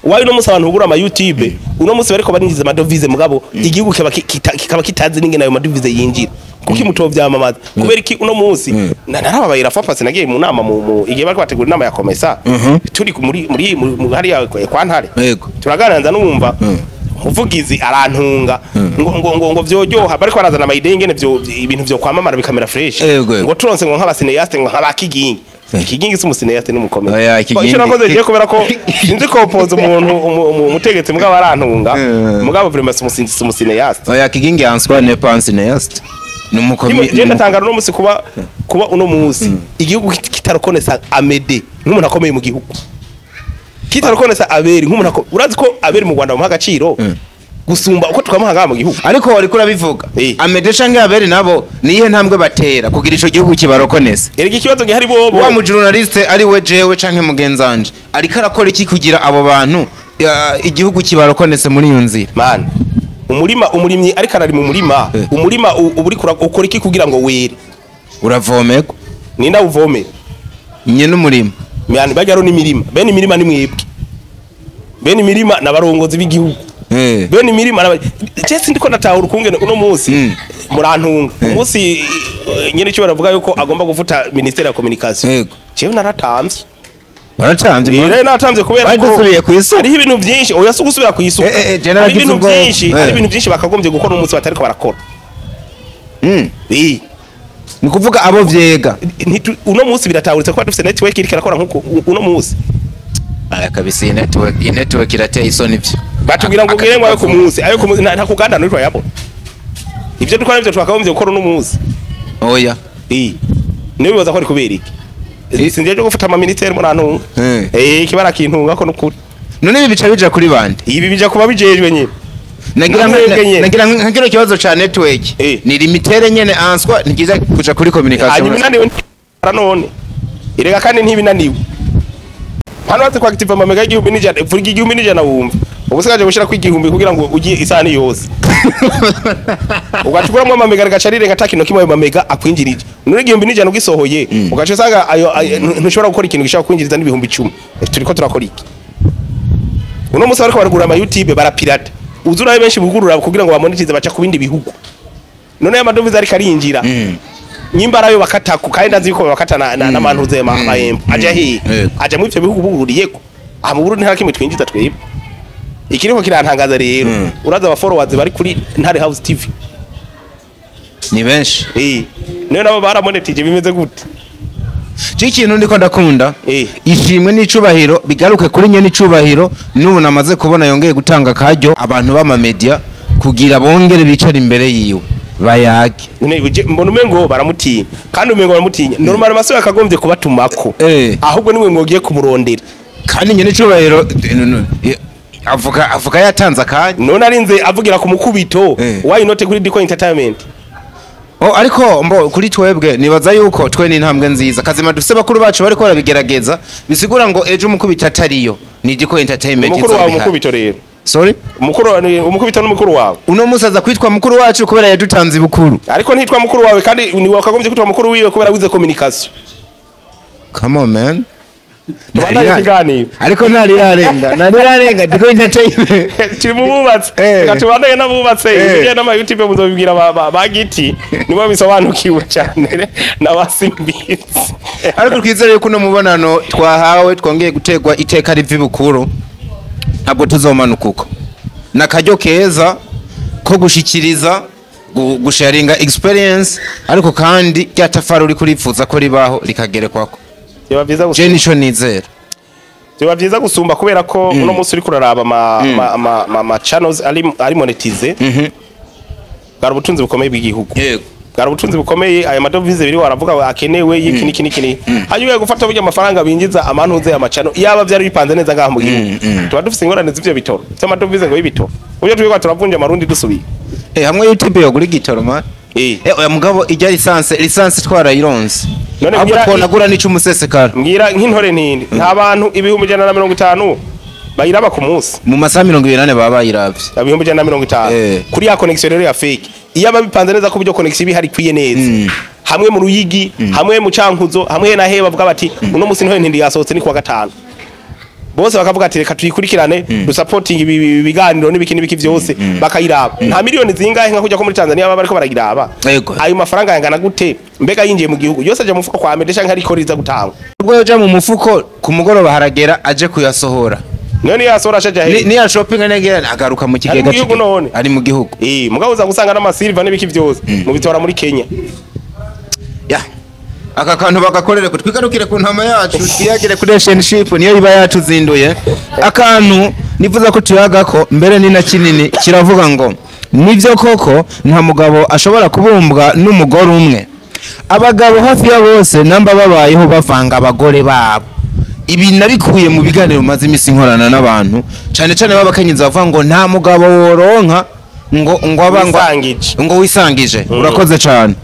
Wayo uno munsi abantu bugura ama YouTube, uno munsi bariko barinjiza amadovize, mugabo igihugu kikaba kitazi n'ingene ayo madovize yinjira. Kuki mutovyamamaza? Kubera iki uno munsi narababaye rafa pasi nagiye mu nama mu igihe bariko bategura inama ya Komesa, turi muri hariya kwa Ntare, turaganira numva umuvugizi arantunga ngo vyoryoha bariko barazana ama idée ingene vyo ibintu vyo kwamamara bikamera fresh, ngo turonse ngo nk'aba cinéaste ngo nk'aba Kigingi. Kigingi si umu cinéaste, ni umukomedi. Oya, Kigingi. Ico nakoze je kubera ko sinzi ko opoza umuntu umutegetsi, mugabo arantunga, mugabo vraiment si umu cinéaste. Oya, Kigingi en soi n'est pas un cinéaste. Je ndatangara uno musi kuba uno musi igihugu kitarokonesa Amede nk'umuntu akomeye mu gihugu, kitarokonesa Aberi nk'umuntu, urazi ko Aberi mu Rwanda bamuha agaciro gusumba uko tukamuha mu gihugu. Ariko wari kurabivuga Amede canke Aberi nabo niyihe ntambwe batera kugira ico gihugu kibarokonesa? Erega ikibazo gihari bobo wa mu journaliste ari we jewe canke mugenzanje ariko arakora iki kugira abo bantu igihugu kibarokonese muri iyo nzira? Man, umurima umurimyi ariko arari mu murima, umurima uburi ukora iki kugira ngo were? Uravomegwa. Ninda uvomera? Nye n'umurima. Man, bajya ro n'imirima. Bene imirima ni mwebwe. Bene imirima nabarongozi b'igihugu. Bene imirima je ndiko natahura ukungene uno munsi murantunga. Umunsi nyene cyo baravuga yuko agomba gufuta ministère ya communication. Jewe naratamvye. Baratamvye. Rero natamvye kubera ko hariho ibintu byinshi oya si gusubira ku isuka. Hari ibintu byinshi, hari ibintu byinshi bakagombye gukora umunsi batariko barakora. Ni kuvuga abo vyega. Uno munsi biratahuritse ko dufite network iriko irakora nkuko uno munsi. Aya kabisa network irateye isoni byo. Batubwira ngo ngire ngo ayo ku munsi, ayo ku munsi nta kuganda n'utwa yabo. Ivyo dukora nivyo twakagombye gukora uno munsi. Oya. Niwe bibaza ko ari kubera iki? Sinje cyo gufata ama ministère murantunga. Kibara kintunga ko nukuri. None ibi bica bija kuri bande? Ibi bija kuba bijejwe nyine. Nagira nkagira kibazo ca network. Ni limitere nyene answa ntigiza kuja kuri communication. Hanyuma naniwe none. Irega kandi ntibinaniwe. Hano batse kwa active amamega 1000 vuga 1000 wumva. Ubusigaje gushira ku 1000 kugira ngo ugiye isani yose. Ugacukuramwo amamega gaca rirenga atakino kimwe ayo mamega akwinjirije. None 1000 ugisohoye ugaca usanga ayo ntushobora gukora ikintu gishaka kwinjiriza n'ibihumbi 10. Turiko turakora iki? Uno munsi bariko baragura ama YouTube barapirata. Uzura benshi bugurura kugira ngo bamonetize baca ku bindi bihugu. None amadovize ariko arinjira. Nyimba arayo bakataku kandi ndazi yuko bakata na mantuze mahembo. Aja he? Aja mu ivyo bihugu bugururiyeko. Aha mu Burundi nta kimwe twinjiza twebwe. Ikiriko kirantangaza rero uraza aba followers bari kuri Ntare House TV ni benshi. Niyo nabo baramonetije bimeze gute? Ikintu ndiko ndakunda ishimwe n'icubahiro bigaruke kuri nye n'icubahiro. N'ubu namaze kubona yongeye gutanga karyo abantu b'ama media kugira bongere bicara imbere yiwe bayage. Mbona umengo baramutinya kandi umengo baramutinya normal maso yakagombye kubatumako ahubwo nimwe mwogiye kumurondera. Kandi nye n'icubahiro avuga yatanze akanya. None arinze avugira ku mukubito why not kuri Diko Entertainment? Ariko mbo kuri twebwe nibaza yuko twe ni intambwe nziza kazima dufise bakuru bacu bariko barabigerageza bisigura ngo ejo umukubito atariyo ni Diko Entertainment. Mukuru wawe mukubito rero. Sorry? Mukuru umukubito n'umukuru wawe. Uno musi aza kwitwa mukuru wacu kubera yadutanze ibukuru. Ariko ntitwa mukuru wawe kandi ni wakagombye kwitwa mukuru wiwe kubera wize communication. Come on man. Ariko ntari Diko Entertainment turi mu bubatsi gatubandanye n'abubatse ibyo n'ama YouTube muzobibwira ba giti nibo bisobanukiwe cyane n'abasimbizi. Ariko twizere yuko no mubonano twahawe twongeye gutegwa iteka rivi bukuru ntabwo tuzomanuka uko nakaryo keza ko gushikiriza gusharinga experience ariko kandi rya tafari uri kuripfuza ko ribaho rikagerekwako. Je nico nizera biba byiza gusumba kubera ko uno munsi uri kuraraba ama channels ari monetize bwari ubutunzi bukomeye bw'igihugu. Bwari ubutunzi bukomeye aya madovize biri waravuga akenewe y'iki niki niki hanyuma gufata burya amafaranga binjiza amantuze ama channel yaba byari bipanze neza ngaha mu gihugu tuba dufise ingorane z'ivyo bitoro cy'amadovize ngo y'ibitoro uburyo twigwa turavunja amarundi dusubiye hamwe YouTube yo guri gitoro man oya mugabo ijya lisansi twarayironse ahubwo twonagura n'ico umusesekara. Mbwira nk'intore ntindi nta bantu 150,000 bayiraba ku munsi mu masaha 24 baba bayiravye 150,000 kuri ya connection rero ya fake iyo ababipanze neza ko buryo connection bihari kwiye neza hamwe mu Ruyigi hamwe mu Cankuzo hamwe na he bavuga bati uno munsi intore ntindi yasohotse ni kuwa gatanu bose bakavuga ati reka tuyikurikirane du supporting ibi biganiro n'ibiki n'ibiki byose bakayiraba nta miliyoni zingahe nka kujya ko muri Tanzania baba bariko barayiraba ayo mafaranga yangana gute mbega yinjiye mu gihugu yose aje mu mufuko kwa Amede canke ariko riza gutangwa ubwo yoja mu mufuko ku mugoroba haragera aje kuyasohora none yasohora ashaje he ni ya shopping negera agaruka mu kigega ari mu gihugu mugabo uza gusanga n'amasilva n'ibiki byose mu bitora muri Kenya ya aka kantu bagakorere ko twigarukire ku ntama yacu twiyagire kuri relationship niyo iba yatuzinduye akantu nivuza ko tuyagako mbere ni na kinini kiravuga ngo Nivyo koko nta mugabo ashobora kubumbwa n'umugore umwe. Abagabo hafi ya bose namba babayeho bavanga abagore babo. Ibi nabikuye mu biganiro maze imisi nkorana n'abantu, cyane cyane b'abakenyezi bavuga ngo nta mugabo woronka ngo aba ngo wisangije. Urakoze cyane.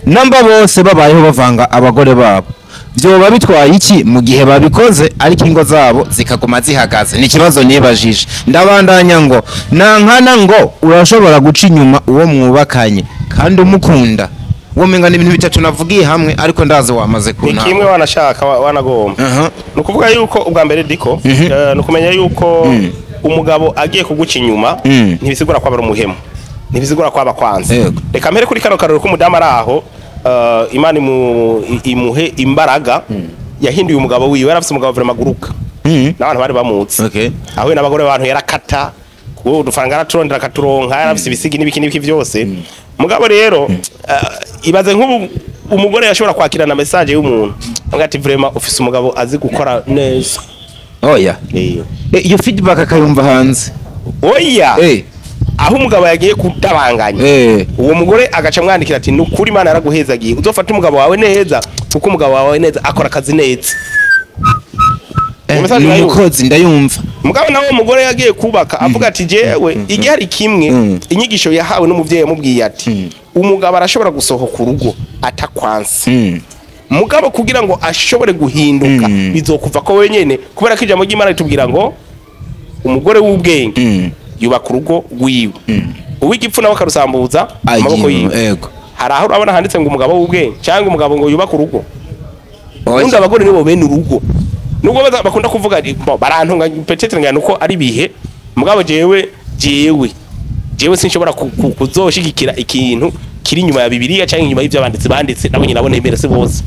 Namba bose babayeho bavanga abagore babo, vyoba bitwaye iki mu gihe babikoze ariko ingo zabo zikaguma zihagaze? Ni ikibazo nibajije. Ndabandanya ngo nankana ngo urashobora guca inyuma uwo mwubakanye kandi umukunda. Womenga ni ibintu bitatu navugiye hamwe, ariko ndazi wamaze kuna. Ni kimwe wanashaka wanagomba. Ni ukuvuga yuko ubwa mbere diko ni ukumenya yuko umugabo agiye kuguca inyuma ntibisigura kwaba umuhemu, ntibisigura kwaba kwanze. Reka mpere kuri kano karoro k'umudamu ari aho, Imana imuhe imbaraga, yahinduye umugabo wiwe. Yarafise umugabo vraiment guruka n'abantu bari bamutse, aho n'abagore abantu yarakata kuko udufaranga araturondera akaturonka, yarafise ibisigi n'ibiki n'ibiki byose. Mugabo rero ibaze nk'ubu umugore yashobora kwakirana message y'umuntu avuga ati vraiment ufise umugabo azi gukora neza. Oya, iyo feedback akayumva hanze. Oya, aho umugabo yagiye kutabanganya uwo mugore agaca mwandikira ati nukuri Imana yaraguhezagiye, uzofata umugabo wawe neza kuko umugabo wawe neza akora akazi neza. Umukozi ndayumva. Mugabo nawe umugore yagiye kubaka avuga ati jewe igihe ari kimwe inyigisho yahawe n'umuvyeyi yamubwiye ati umugabo arashobora gusohoka urugo atakwanse, mugabo kugira ngo ashobore guhinduka bizokuva ko wenyene, kubera ko ijambo ry'Imana ritubwira ngo umugore w'ubwenge yubaka urugo rwiwe, uw'igipfu nawe akarusambuza amaboko yiwe. Hari aho urabona handitse ngo umugabo w'ubwenge cyangwa umugabo ngo yubaka urugo. Ubundi abagore nibo bene urugo, nubwo bakunda kuvuga barantunga peut-être ngana uko ari bihe, mugabo jewe sinshobora kuzoshigikira ikintu kiri inyuma ya Bibiliya cyangwa inyuma y'ibyo abanditsi banditse, nabo nyine nabone mbere se bose.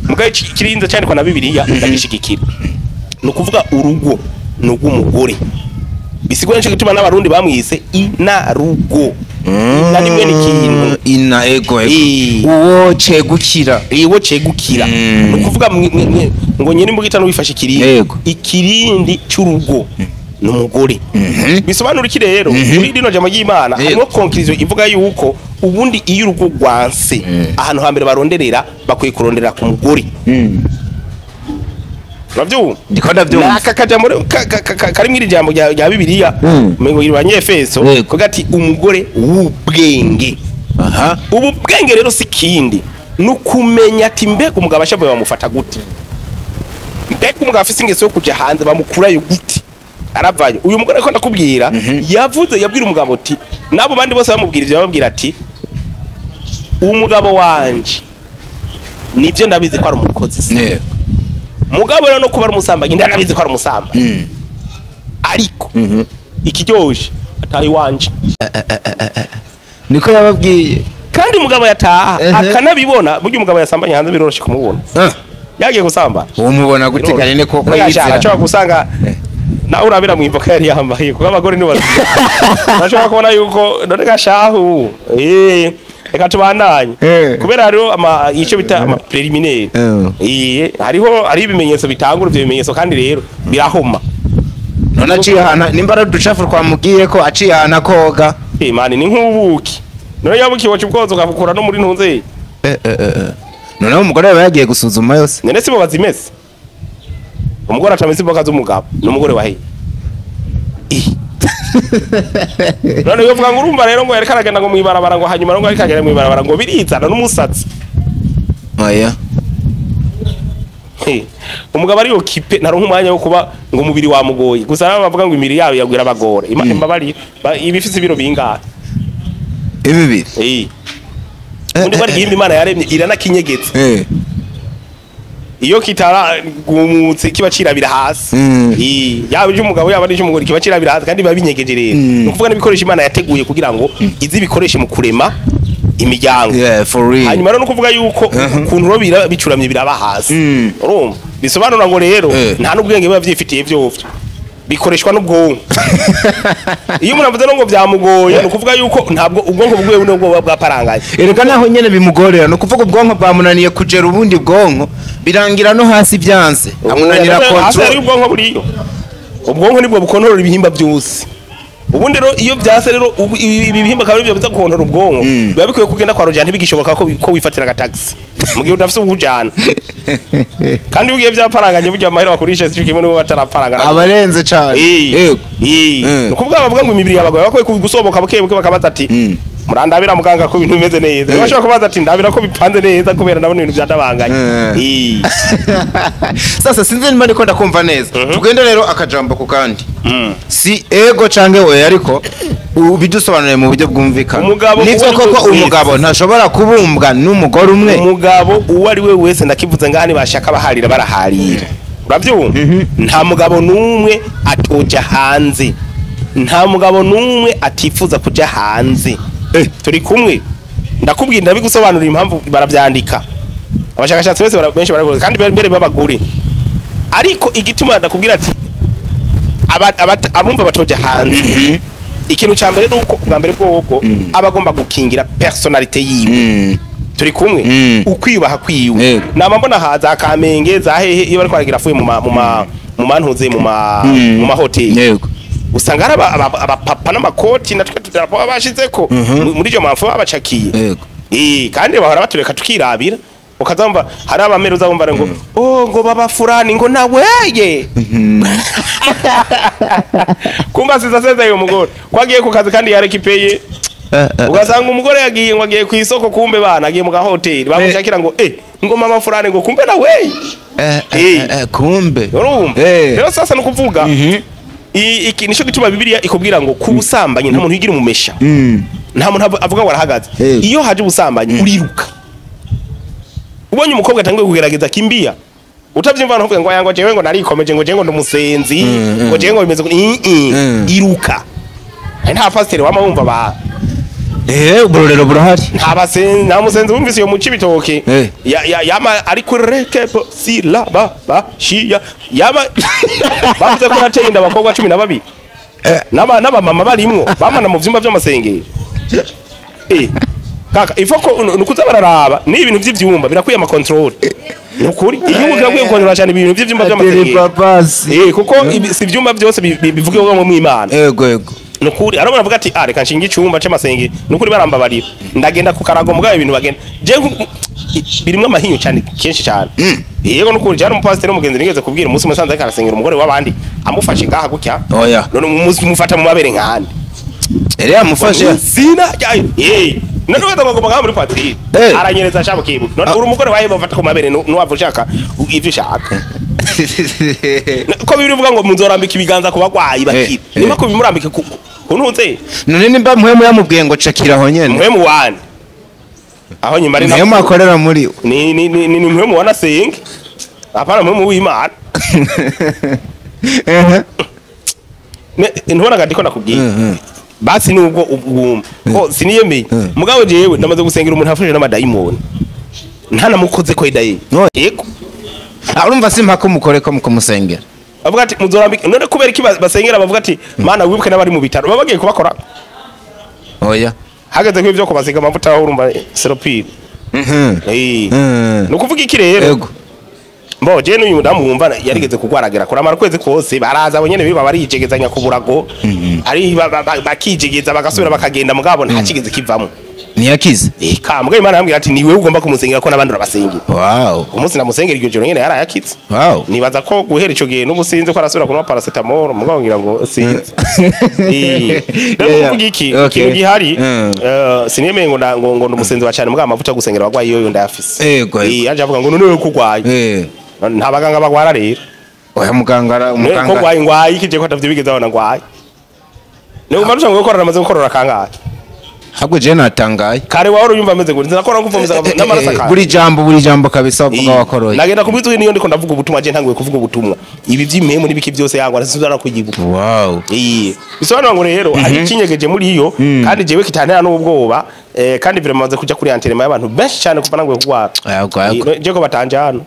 Mugabo kirinze cyane na Bibiliya ndagishigikira. Ni ukuvuga urugo ni urw'umugore. Bisigura nico gituma n'abarundi bamwise inarugo. Ina nimwe n'ikintu ina ego uwo cegukira, iwo cegukira. Ni ukuvuga ngo nyene imbugita n'uwifashe ikirindi, ikirindi cy'urugo ni umugore. Bisobanura iki rero? Muri rino jambo ry'Imana harimo conclusion ivuga yuko ubundi iyo urugo rwanse ahantu hambere baronderera bakwiye kurondera ku mugore. Uravyumva? Ndiko ndavyumva. Aka kajambo kari mwiri jambo rya Bibiliya ngo iri Banyefeso kuga ati umugore w'ubwenge. Aha. Ubu bwenge rero si kindi, nukumenya ati mbega umugabo ashavuye bamufata gute, mbega umugabo afise ingeso yo kuja hanze bamukurayo gute, aravayo. Uyu mugore ko ndakubwira yavuze yabwira umugabo ati nabo bandi bose bamubwira ivyo babwira ati umugabo wanje nivyo ndabizi ko ari umukozi. Mugabo rero no kuba ari umusambanyi ndanabizi ko ari umusambanyi, ariko ikiryoshe atari wanje. Niko yababwiye. Kandi umugabo yataha akanabibona. Burya umugabo yasambanye hanze biroroshe kumubona. Yagiye gusamba umubona gute karene koko yizira ashobora gusanga nawe urabira mu ivoka yari yambaye, kuko abagore ni bazi bashobora kubona yuko none gashahu reka tubandanye, kubera hariho icyo bita ama preliminaire. Hariho ari ibimenyetso bitangura ivyo bimenyetso kandi rero birahoma. None aciye hana nimba ari ducafu twamubwiye ko aciye hana koga. Mani ni nk'ubuki. None yabuki wacu ubwozo ukabukura no muri ntunze. None umugore yaba yagiye gusuzuma yose. None sibo bazimese. Umugore atameze imboga z'umugabo n'umugore wahe. None yovuga ngo urumva rero ngo yareka aragenda ngo mwibarabara ngo hanyuma ngo areka agenda mwibarabara ngo birizana n'umusatsi. Oya. Umugabo ari okipe naronka umwanya wo kuba ngo umubiri wamugoye. Gusa nabo bavuga ngo imibiri yabo yagwira abagore. Imabari ibifise ibiro bingahe? Ibibiri. Undi bari gihimba Imana yaremye iranakinyegetse. Iyo kitara gumutse kiba cirabira hasi. Yaba ije umugabo yaba ari umugore kiba cirabira hasi kandi babinyegeje rero. Nukuvuga n'ibikoresho Imana yateguye kugira ngo izi bikoreshe mu kurema imiryango. Yeah, for real. Hanyuma rero nukuvuga yuko ukuntu ro bicuramye biraba hasi. Urumva? Bisobanura ngo rero nta n'ubwenge biba vyifitiye vyovyo. Bikoreshwa n'ubwonko. Iyo umuntu avuze ngo byamugoye nukuvuga yuko ntabwo ubwonko bugwe n'ubwo bwaparangaye. Erega naho nyene bimugorera nukuvuga ubwonko bwamunaniye kugera ubundi bwonko birangira no hasi byanse. Amunanira control. Hasi ari ubwonko buriyo. Ubwonko nibwo bukontorora ibihimba byose. Ubundi rero iyo byase rero ibi bihimba akaba aribyo biza gukontora ubwonko, biba bikwiye kugenda kwa rujana, ntibigishoboka ko wifatira agataxi mu gihe udafise ubujana. Kandi iyo ugiye byaparanganye, burya amahera bakurisha si kimwe n'uwo bataraparangana. Abarenze cane. Yego. Ni ukuvuga bavuga ngo imibiri y'abagabo bakwiye gusoboka buke buke, bakabaza ati: "Murandabira muganga ko ibintu bimeze neza?" Bashobora kubaza ati: "Ndabira ko bipanze neza, kubera ndabona ibintu byadabanganye." Sasa sinzi niba ndiko ndakumva neza. Tugende rero akajambo ku kandi, si ego canke oya, ariko ubidusobanuriye mu buryo bwumvikana. Umugabo Nivyo uwo ari we koko wese. umugabo ntashobora kubumbwa n'umugore umwe? Umugabo uwo ari we wese, ndakivuze ngaha, nibashaka baharira baraharira, urabyumva? Nta mugabo n'umwe atoja hanze, nta mugabo n'umwe atifuza kuja hanze. Turi kumwe? Ndakubwira, ndabigusobanurira impamvu. Baravyandika abashakashatsi bose, benshi barabikora, kandi mbere b'abagore. Ariko igituma ndakubwira ati abumva batoja hanze, ikintu ca mbere nuko ubwa mbere bwobwo aba agomba gukingira personnalité yiwe. Turi kumwe? Ukwiyubaha kwiwe. Nama mbona haza Kamenge, za hehe, iyo bariko baragira fuye mu mantuze, mu mahoteli, usanga ari abapapa n'amakoti natwe tudarapo baba bashizeko muri iryo mpamvu babacakiye. Kandi bahora batureka tukirabira, ukazumva hari abamere, uzabumva ngo oh, ngo baba furani, ngo naweye kumba siza seza uyo mugore ko agiye ku kazi kandi yarekipeye. Ugasanga umugore yagiye ngo agiye ku isoko, kumbe bana agiye mu gahoteli, bamushakira ngo ngo mama furani, ngo kumbe naweye. Kumbe. Urumva? Rero sasa ni ukuvuga iki nico gituma Bibiliya ikubwira ngo ku busambanyi nta muntu yigira umumesha, nta muntu avuga ngo arahagaze. Iyo haje ubusambanyi uriruka. Ubonye umukobwa atangiye kugerageza, kimbia. Utavyumva ntuvuge ngo aya, ngo jewe ngo narikomeje, ngo jewe ngo ndumusenzi, ngo jewe ngo bimeze iruka. Nta pasiteri wama wumva ba Uburorero burahari. Nta basenzi, nta musenzi wumvise iyo muca ibitoke yama ari kuri reke po si la ba ba shi ya yama bavuze ko nateye inda abakobwa 12 n'aba n'abamama barimwo bamana mu vyumba vy'amasengero. Kaka ifo ko nukuza bararaba ni ibintu vy'ivyumba birakwiye ama contrôle. Nukuri igihugu kirakwiye gukontrola cyane ibintu vy'ivyumba Ateri vy'amasengero. papasi. Kuko si ivyumba byose bivugirwamo mu Imana. Yego, yego. Nukuri arabona avuga ati: "Ah, reka nshinge icumba c'amasengero." Nukuri barambabarira, ndagenda ku karago, mugabo ibintu bagenda je birimwo amahinyu cyane, kenshi cyane. Yego, nukuri jari umupasiteri w'umugenzi nigeze kubwira umunsi umwe, nsanze ariko arasengera umugore w'abandi, amufashe ngaha gutya. Oya. None umunsi mufata mu mabere nkande? Yari yamufashe. Sina none wenda ngo ngaha muri patiri aranyereza ashaka kibuka. None uri umugore wawe bafata ku mabere, nuwava ushaka ivyo ushaka, ko bibiri bivuga ngo muzorambika ibiganza ku bagwayi bakira? Nimba ko bimurambike ku ntuze. None nimba Mpwemu yamubwiye ngo cakira aho nyene? Mpwemu wani aho nyuma ari Mpwemu akorera muri we. Ni Mpwemu wanasenga, apana Mpwemu w'Imana. Ntubona ko nakubwiye? Basi nubwo ubwumva ko siniyemeye, mugabo jewe ndamaze gusengera umuntu afashije n'amadayimoni ntanamukoze ko idaye. No. Yego. Ah, urumva simpaka umukore ko mukumusengera. Bavuga ati muzorambike. None kubera iki basengera bavuga ati: "Mana, wibuke n'abari mu bitaro"? Baba bagiye kubakora? Oya. Hageze ko ibyo kubasiga amavuta aho, urumva seropire. Ni ukuvuga iki rero? Mbo je n'uyu mudamu wumva yarigeze kugwaragera kuramara ukwezi kose, baraza abo nyene biba barijegezanya ku burago, ari bakijegeza bagasubira bakagenda, mugabo nta kigeze kivamo. Ntiyakize. Kambwe Imana yambwira ati: "Ni wewe ugomba kumusengera ko n'abandi urabasengera." Umunsi namusengera iryo joro nyene yarayakitse. Nibaza ko guhera ico gihe n'ubu sinzi ko arasubira kunywa paracetamol, mugabo ngira ngo sinzi. Rero kuvuga iki, ikintu gihari, siniyemeye ngo ngo ndumusenzi wa cyane, mugabo amavuta yo gusengera abagwayi yoyo ndayafise. Yego. Yaje avuga ngo none wewe kugwaye, nta baganga bagwara rero? Oya, muganga ko muganga. Ngwaye, ngwaye iki? Je ko atavyo bigeze abona ngwaye. Ni umva rushaka gukorora, amaze gukorora kangahe? Ahubwo je natangaye. Kare wahora uyumva ameze gutya, nakora nkuvomeza n'amaraso akanga. Buri jambo, buri jambo kabisa uvuga wakoroye. Nagenda kubwiza niyo ndiko ndavuga ubutumwa, je ntanguye kuvuga ubutumwa, ibi by'impemu n'ibiki byose yangwa nasubira kuyibuka. Bisobanura ngo rero hari ikinyegeje muri iyo, kandi jewe kitantera n'ubwoba, kandi vraiment maze kuja kuri enterrement y'abantu benshi cyane kuva nanguye kugwara. Yego, yego. Je ko batanje hano.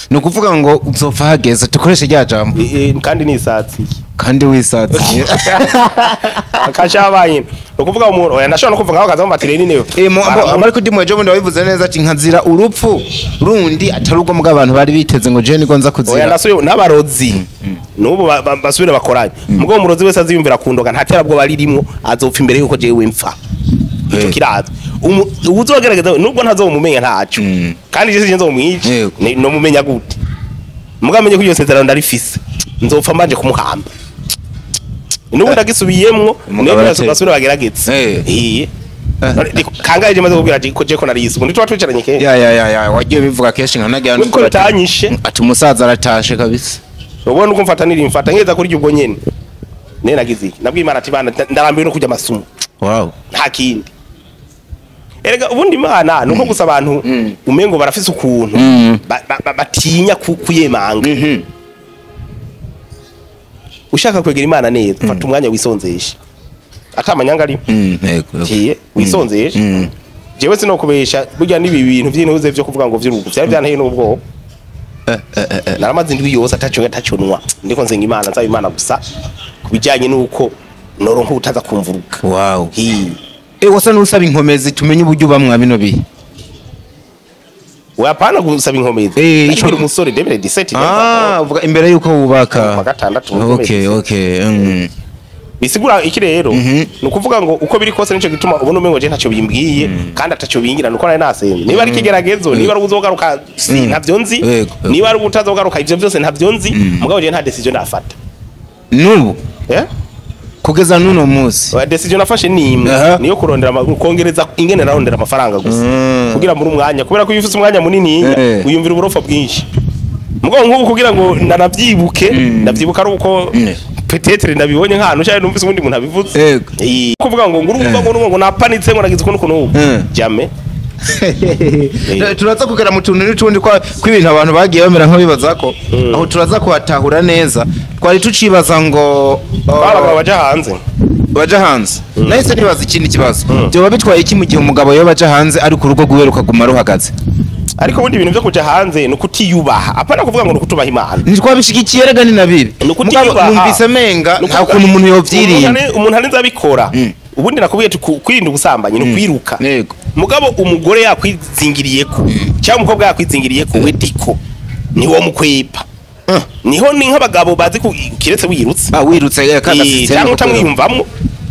Ni ukuvuga ngo uzopfa hageze, tukoreshe rya jambo. Kandi nisatsiye. Kandi wisatsiye. Akashabaye ni ukuvuga umuntu, oya, ndashobora no kuvuga aho kaza ati rero ni Ariko ndi mwejo bundi wabivuze neza ati nkazira urupfu rundi atari ubwo mbwa abantu bari biteze ngo je niko nza Oya, kuzira. ndasubiye n'abarozi n'ubu basubire bakoranye. Mugabo umurozi wese aziyumvira kundoga, nta terabwoba ririmwo, azopfa imbere yuko jewe mpfa. Ico kirazwi. Uwuzogerageza, nubwo ntazomumenya, ntaco. Kandi je sinzomwica. Nomumenya gute? Mugabo amenye ko iryo sezerano ndarifise, nzopfa mbanje kumuhamba. N'ubu ndagisubiyemwo. Umugabo niyo arateye. basubire bagerageze. Iye kangahe je maze kubwira ati ko je ko nariyise ubu ntituba twicaranye kenshi. Ya, wagiye bivuga kenshi nkanagira Nuko bitanyishe. Ati umusaza aratashe kabisa. Ubona uko mfata niri mfata nkeza kuri ubwo nyene ne nagize iki? Nabwiye Imana ati: "Bana, ndarambiwe no kurya amasumu." Nta kindi. Erega ubundi Imana nuko gusa abantu umengo barafise ukuntu batinya kuyemanga. Ushaka kwegera Imana neza, fata umwanya wisonzeshe atamanyanga ari Yego. kiye wisonzeshe. Jewe sinokubesha, burya n'ibi bintu vy'intuze vyo kuvuga ngo vy'urugo vyari vyanteye n'ubwoba. Naramaze indwi yose ataco atacunwa, ndiko nsenga Imana, nsaba Imana gusa kubijanye n'uko noronka utaza kumvuruka. Hi. Wasa n'usaba inkomezi tumenye uburyo bamwa bino bihe. Wapana gusaba inkomezi. Nari umusore 2017. Ah, uvuga imbere yuko wubaka. Kwa gatandatu. Okay. Bisigura iki rero? Ni ukuvuga ngo uko biri kose, nico gituma ubona umengo je ntacyo bimbwiye kandi ataco bingira, nuko nari nasenze. Niba ari ikigeragezo, niba ari uzogaruka, si ntavyo nzi. Yego, yego. Niba ari utazogaruka, ivyo byose ntavyo nzi. Mugabo je nta decision nafata. N'ubu Eh. kugeza n'uno munsi? Oya, decision nafashe ni imwe, niyo kurondera kongereza ingene narondera amafaranga gusa kugira muri umwanya, kubera ko iyo ufise umwanya munini wiyumvira uburofa bwinshi. Mugabo nk'ubu kugira ngo ndanavyibuke, ndavyibuka ari uko peut-être ndabibonye nk'ahantu cyangwa numvise ubundi muntu abivuze. Kuvuga ngo ngurumva ngo napanitse, ngo nagize ukuntu ukuntu, jamais. Turaza kugera mu tuntu n'utundi kwa kw'ibintu abantu bagiye bamera nk'abibaza ko aho turaza kuhatahura neza. Twari tucibaza ngo Abagabo baja hanze. Baja hanze. Nahise nibaza ikindi kibazo: byoba bitwaye iki mu gihe umugabo yoba aja hanze ariko urugo rwiwe rukaguma ruhagaze? Ariko ubundi ibintu byo kuja hanze ni ukutiyubaha, apana kuvuga ngo ni ukutubaha Imana. Ntitwabishigikiye rega, ni na bibi. Ni ukutiyubaha. Mugabo numvise menga Ni nta ukuvuga- kuntu umuntu yovyirinda. Umuntu arinze abikora. Ubundi nakubwiye ati kwirinda ubusambanyi ni ukwiruka. Mugabo umugore yakwizingiriyeko cyangwa umukobwa yakwizingiriyeko, we diko niwo mukwepa, niho ni nk'abagabo bazi ku kiretse wirutse. Ah, wirutse kaga system. Cyangwa utamwiyumvamwo.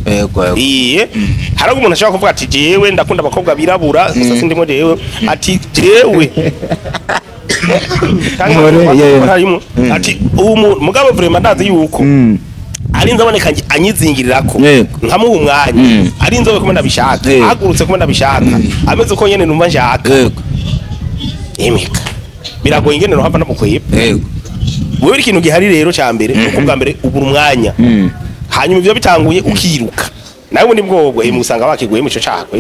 Yego. Iye, hari umuntu ashobora kuvuga ati: "Jewe ndakunda abakobwa birabura gusa sindimo jewe." Ati: "Jewe." Cyangwa Mpore, yeah. harimo ati uwo muntu, mugabo vraiment ndazi yuko ari nzaboneka anyizingirirako, nkamuha umwanya, ari inzobe kumwe ndabishaka, ahagurutse kumwe ndabishaka, ameze uko nyene numva nshaka. Emeka, biragoye ingene nohava ndamukweba. Wewe ikintu gihari rero ca mbere nuko bwa mbere ubura umwanya, hanyuma ivyo bitanguye ukiruka nawe ubundi bwobwo usanga wakiguye mu ico cako.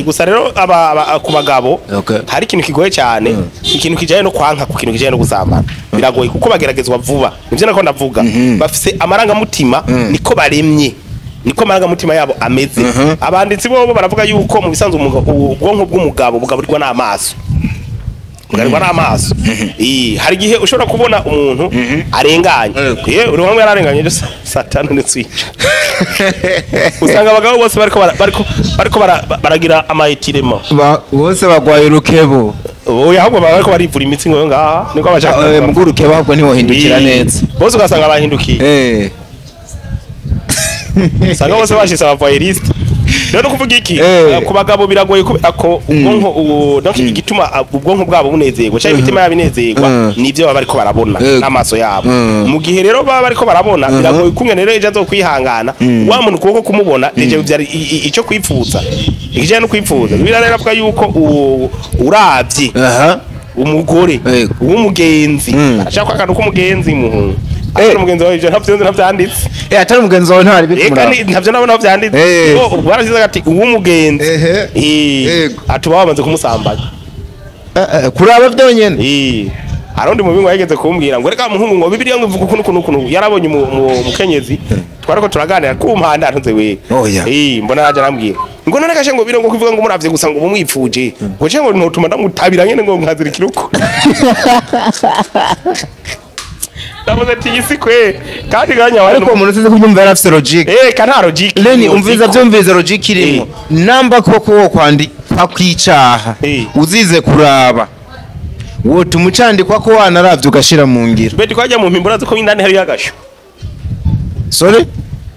Gusa rero aba ku bagabo hari ikintu kigoye cyane, ikintu kijanye no kwanka, ku kintu kijanye no gusambana biragoye kuko bageragezwa vuba. Nivyo nako ndavuga, bafise amarangamutima, niko baremye, niko amarangamutima yabo ameze. Abanditsi bobo baravuga yuko mu bisanzwe ubwonko bw'umugabo bugaburirwa n'amaso, bugaburirwa n'amaso. Hari igihe ushobora kubona umuntu arenganye. Ye, uri hamwe yararenganye ejo 5:00 nitswica, usanga abagabo bose bariko baragira amayetirema. Bose bagwaye urukebo. Oya, ahubwo baba bariko barivura imitsi ngo ngaha niko bashaka. Mugu urukebo ahubwo ntiwohindukira neza. Bose ugasanga bahindukiye. Usanga bose bashitse abavoyeriste. Rero no kuvuga iki? Ku bagabo biragoye kubera ko ubwonko donc igituma ubwonko bwabo bunezerwa cyangwa imitima yabo inezerwa nivyo baba bariko barabona n'amaso yabo. Mu gihe rero baba bariko barabona, biragoye kumwe rero ejo azokwihangana wa muntu ukuboko kumubona déjà byari ico kwipfuza, ikijanye no kwipfuza. Bibiliya rero avuga yuko uravye umugore w'umugenzi, ashaka ko akantu k'umugenzi muhungu atari umugenzi wawe, ivyo ntavyo nzi, ntavyanditse. Atari umugenzi wawe ntari Eka bikumuraba. Ntavyo nabona aho vyanditse. Ngo ubwo barashize ati uw'umugenzi atuba wamaze kumusambanya. Kuraba byonyene. Hari undi mubingo yageze kumbwira ngo: "Reka muhungu," ngo "Bibiliya ngo ivuga ukuntu ukuntu ukuntu." Yarabonye umukenyezi twariko turaganira ku mpanda ntuze we. Oya. Mbona yaje arambwira Ngo none kashe ngo biro ngo kuvuga ngo muravye gusa ngo bumwipfuje, ngo ce ngo ntotuma ndamutabira nyene ngo nkazirikira uko. Ndavuze ati iyi si kwe kandi ganya wari. Ariko umuntu usize kubyumva yari afise logique. Eh, ka nta logique. Leni, umviza, byumviza logique irimo. Namba koko wo kwandika kwicaha uzize kuraba, wotuma ucandikwa ko wanaravye ugashira mu ngiro. Beti kwajya mu mpimbura ko indani hari yagasho. Sorry?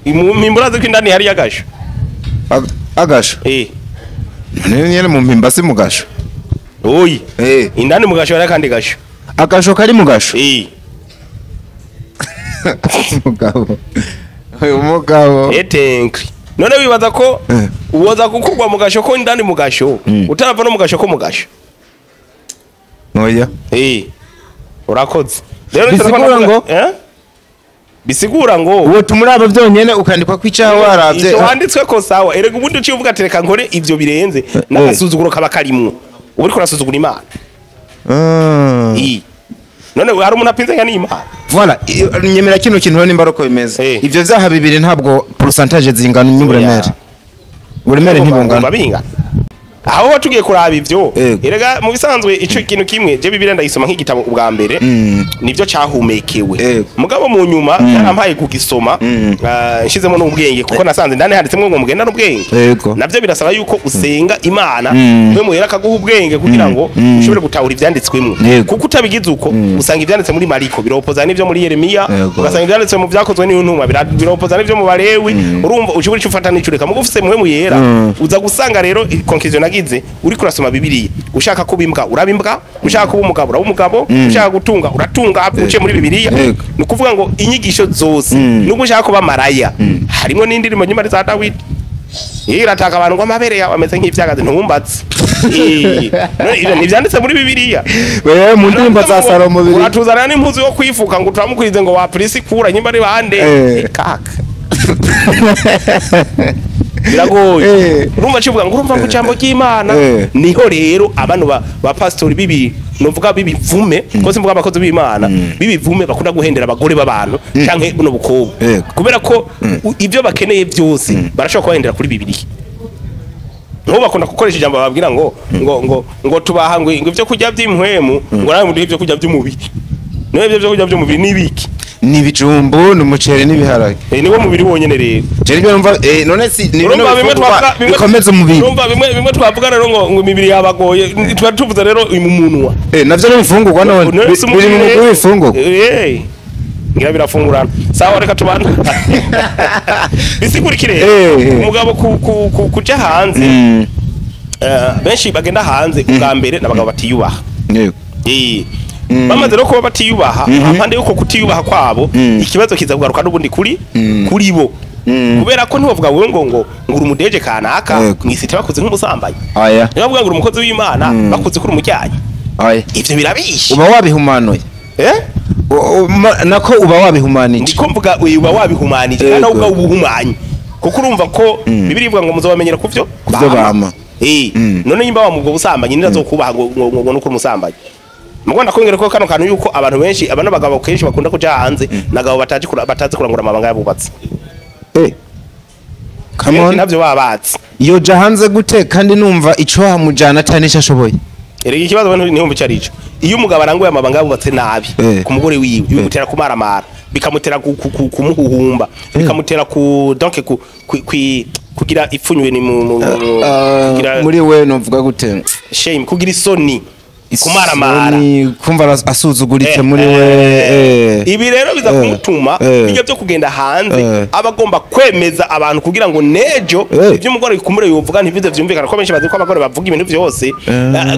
Mu mpimbura ko indani hari yagasho. Agasho? Eh. None nyene mu mpimba si mu gasho? Oyi. Indani mu gasho hari akandi gasho. Agasho kari mu gasho? Eh. Mugabo, uyu mugabo. Etenkri. None wibaza ko uwoza gukugwa mu gasho ko indani mu gasho, utarava no mu gasho ko mu gasho? Oya. Eh. Urakoze. Rero Bisigura ngo? Eh? Bisigura ngo wotuma uraba byonyene ukandikwa kwicaha waravye. Icyo wanditswe ko sawa. Erega ubundi uciye uvuga ati reka nkore ivyo birenze, n'agasuzuguro kaba karimwo. Uba uriko urasuzugura Imana. Eh. None hari umuntu apinze nka n'Imana. Voilà, nyemera kino kintu rero nimba ariko bimeze. Ivyo vyaha bibiri ntabwo pourcentage zingana n'uburemere. Uburemere ntibungana. Bingana. Aho tugiye kuraba ivyo. Erega mu bisanzwe ico kintu kimwe je Bibiliya ndayisoma nk'igitabo ubwa mbere, nivyo cahumekewe. Mugabo mu nyuma yarampaye kugisoma, nshizemo n'ubwenge, kuko nasanze ndane handitsemo ngo mugenda n'ubwenge. Navyo birasaba yuko usenga Imana, mwe muhera akaguha ubwenge kugira ngo ushobore gutahura ivyanditswemo. Kuko utabigize uko, usanga ivyanditse muri Mariko biropoza n'ivyo muri Yeremiya, ugasanga ivyanditse mu vyakozwe n'intumwa biropoza n'ivyo mu Balewi. Urumva ushobora ico ufata n'icureka. Mugo ufise mwe muyera, uza gusanga rero conclusion nagize, uri kurasoma Bibiliya ushaka kuba imbwa uraba imbwa, ushaka kuba umugabo uraba umugabo, ushaka gutunga uratunga, uciye muri Bibiliya. Ni ukuvuga ngo inyigisho zose, nubwo ushaka kuba maraya, harimo n'indirimbo nyuma za Dawidi irataka abantu ngo amabere yawe ameze nk'ivyagazi ntumbatse. None ntivyanditse muri Bibiliya? Wewe mu ndirimbo za Salomo biri. Uratuzanira n'impuzu yo kwifuka ngo turamukwize ngo wa Prisi kura nyimba ari bande. Kaka. Biragoye. Urumva civuga ngo urumva ngo ijambo ry'Imana. Niho rero abantu ba pastori bibi novuga bibivume, ko simvuga abakozi b'Imana bibivume bakunda guhendera abagore b'abantu canke buno bukobwa, kubera ko ivyo bakeneye byose barashobora kubahendera kuri Bibiliya. Nko bakunda gukoresha ijambo bababwira ngo ngo ngo ngo tubaha ngo ivyo kurya by'impwemu, ngo nawe muduhe ivyo kurya by'umubiri. Niwe ivyo kurya by'umubiri nibiki? Ni ibijumbu, ni umuceri n'ibiharage. Niwo mubiri wonyene rero. Je nibyo numva, none si ni bino bikomeza umubiri. Urumva bimwe twavuga rero ngo imibiri yabagoye, twari tuvuze rero mu munwa. Navyo ni imfungurwa none. Biri mu mugwi w'imfungurwa. Ngira birafungurana. Sawa, reka tubana. Bisigurikire. Umugabo kuja hanze. Benshi bagenda hanze ubwa mbere n'abagabo batiyubaha. Yego. Bamaze no kuba batiyubaha, apande yuko kutiyubaha kwabo, ikibazo kiza kugaruka n'ubundi kuri bo. Kubera ko ntibavuga ngo ngo ngo uri umudeje kanaka, mwisite bakuze nk'umusambanyi. Aya. Ntibavuga ngo uri umukozi w'Imana, bakuze kuri umujyanyi. Aya. Ivyo birabishe. Uba wabihumanuye. Nako uba wabihumanije. Ndiko mvuga uba wabihumanije kandi ubwa ubuhumanye. Kuko urumva ko Bibiliya ivuga ngo muzobamenyera kuvyo bama. None nyimba wa mubwo busambanyi nirazokubaha ngo ngo nuko umusambanyi. Mugomba kongera ko kano kantu yuko abantu benshi abana bagabo kenshi bakunda kuja hanze nagabo batazi kurangura amabanga yabubatse. Come on. Navyo babatse. Yoja hanze gute kandi numva ico hamujana atani ashoboye. Erega ikibazo abantu ntihumva ico arico. Iyo umugabo aranguye amabanga yabubatse nabi ku mugore wiwe, bimutera kumaramara, bikamutera kumuhuhumba, bikamutera ku donc ku kugira ipfunywe ni kugira muri we novuga gute? Shame, kugira isoni. Kumaramara, kumva asuzuguritse muri we. Ibi rero biza kumutuma ibyo byo kugenda hanze abagomba kwemeza abantu kugira ngo nejo ibyo umugore bikumure yovuga ntibize vyumvikana, ko benshi bazi ko abagore bavuga ibintu byose,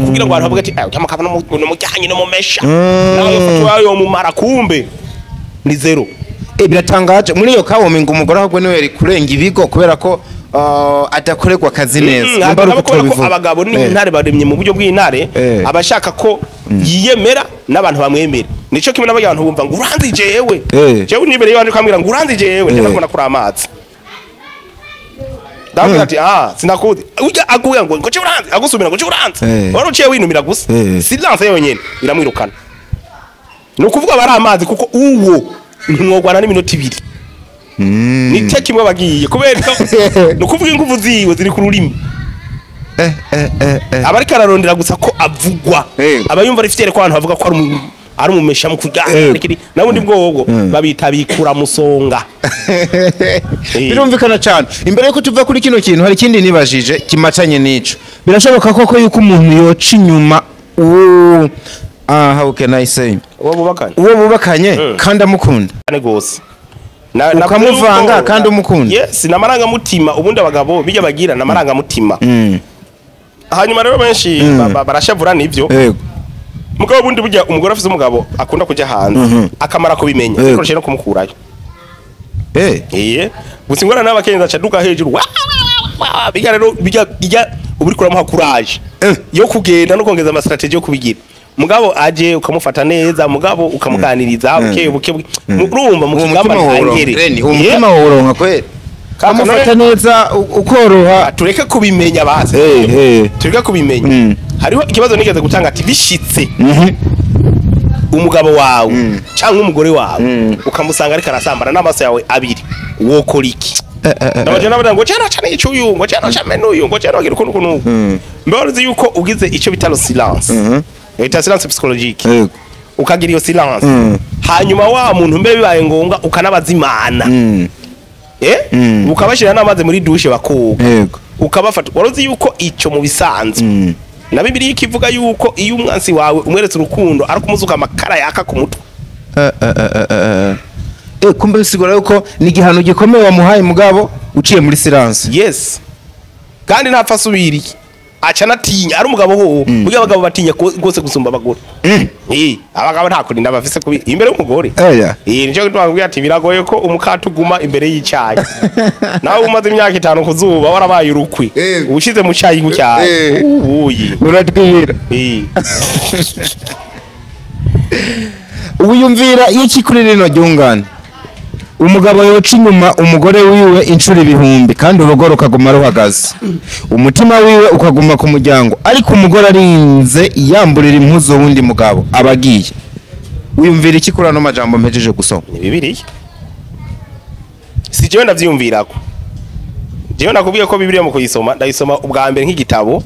kugira ngo abantu bavuge ati utamukaba no mujyanye no mumesha nawe fatwa yo mumara, kumbe ni zero. Biratangaje muri iyo kawomenga ngo umugore ahubwo niwe yari kurenga ibigo kubera ko adakorerwa akazi neza. Abagabo ni intare baremye mu buryo bw'intare, abashaka ko yiyemera n'abantu bamwemera. Nico kimwe n'abantu bumva ngo uranzi jewe. Jewe nibere yanje kambwira ngo uranzi jewe, ndakubona kuri amazi. Ndavuga ati sinakuzi. Ujya aguye ngo ngo uranzi, agusubira ngo uranzi. Wari uciye winumira gusa. Silence yonyene iramwirukana. Ni ukuvuga bari amazi kuko uwo ntimwogwana n'iminota ibiri. Ni teke imwe bagiye kubera ni ukuvuga ingufu ziwe ziri ku rurimi. Aba ariko ararondera gusa ko avugwa, aba yumva ari fier ko abantu bavuga ko ari umumesha mu kurya, nabundi bwobwo babita bikura musonga. Birumvikana cyane. Imbere yuko tuva kuri kino kintu, hari ikindi nibajije kimacanye n'ico. Birashoboka koko yuko umuntu yoca inyuma uwo, how can I say, uwo bubakanye, uwo bubakanye kandi amukunda? Cyane gose. Ukamuvanga kandi umukunda? Yes, namarangamutima. Ubundi abagabo bijya bagira namarangamutima. Hanyuma rero benshi barashavura nivyo. Mugabo bundi burya umugore afise umugabo akunda kujya hanze, akamara kubimenya, bikoroshe no kumukurayo. Gusa ingorane n'abakenzi aca duka hejuru. Bijya rero bijya uburi kuramuha courage yo kugenda no kongeza ama strategy yo kubigira. Mugabo aje ukamufata neza, mugabo ukamuganiriza buke buke, urumva mu kigamba ntangere. Umutima woronka kweli. Kamufata neza ukoroha. Tureke kubimenya basi. Tureke kubimenya. Hariho ikibazo nigeze gutanga ati bishitse umugabo wawe cyangwa umugore wawe ukamusanga ariko arasambana n'amaso yawe abiri, wokora iki? Ndabaje nabaga ngo cyana cyane icyuyu, ngo cyana cyane n'uyu, ngo cyana wagira ukuntu ukuntu. Mbaruzi yuko ugize icyo bita silence. Bita silence psychologique. Ukagira iyo silence. Hanyuma wa muntu mbere bibaye ngombwa ukanabazimana. Ukabashira n'amazi muri douche bakoga. Ukabafata. Waruzi yuko icyo mu bisanzwe. Na Bibiliya ikivuga yuko iyo umwansi wawe umweretse urukundo ari kumuzuka amakara yaka ku mutwe. Kumbe bisigura yuko ni igihano gikomeye wamuhaye mugabo uciye muri silence. Yes. Kandi ntapfa asubiriye. Aca natinya ari umugabo ho, burya abagabo batinya gose gusumba abagore. Abagabo nta kurinda bafise kubi imbere y'umugore. Nico twabwiye ati biragoye ko umukate uguma imbere y'icyayi. Nawe umaze imyaka 5 kuzuba warabaye urukwi. Ubushize mu cyayi gucyayi. Ubuyi. Uratwira. Wiyumvira iki kuri rino ryungane? Umugabo yoca inyuma umugore wiwe inshuro 1000 kandi urugo rukaguma ruhagaze, umutima wiwe ukaguma ku muryango, ariko umugore arinze yamburira impuzu wundi mugabo abagiye. Wiyumvira iki kuri ano majambo mpejeje gusoma? Ni Bibiliya. Si jewe ndavyiyumvirako. Jewe nakubwiye ko Bibiliya mu kuyisoma ndayisoma ubwa mbere nk'igitabo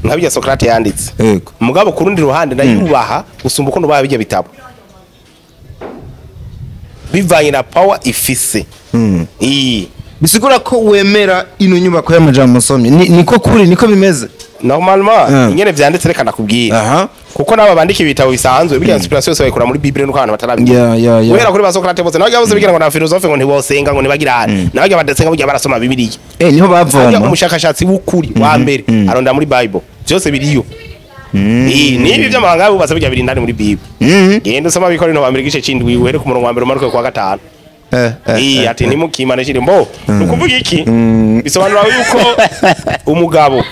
nka bijya Socrate yanditse. Mugabo ku rundi ruhande ndayubaha gusumba uko nubaha bijya bitabo. Bivanye na power ifise. Bisigura ko wemera ino nyubako y'amajambo nsomye. Niko kuri niko bimeze. Normalement ingene vyanditse reka nakubwira. Kuko naba bandika ibitabo bisanzwe bijya inspiration yose bayikura muri Bible nuko abantu batarabizi. Guhera kuri ba Socrate bose nabaga bose bigira ngo na philosophe ngo ntibosenga ngo ntibagirane. Nabaga badasenga burya barasoma Bibiliya. Niho bavoma. Umushakashatsi w'ukuri wa mbere aronda muri Bible. Byose biriyo. Nibi by'amahanga bubatse bijya biri ndani muri Bible. Genda usoma Bikorino wa mbere igice c'indwi uhere ku murongo wa mbere umanuke kwa 5. Ati ntimukimane shiri mbo. Nukuvuga iki? Bisobanura yuko umugabo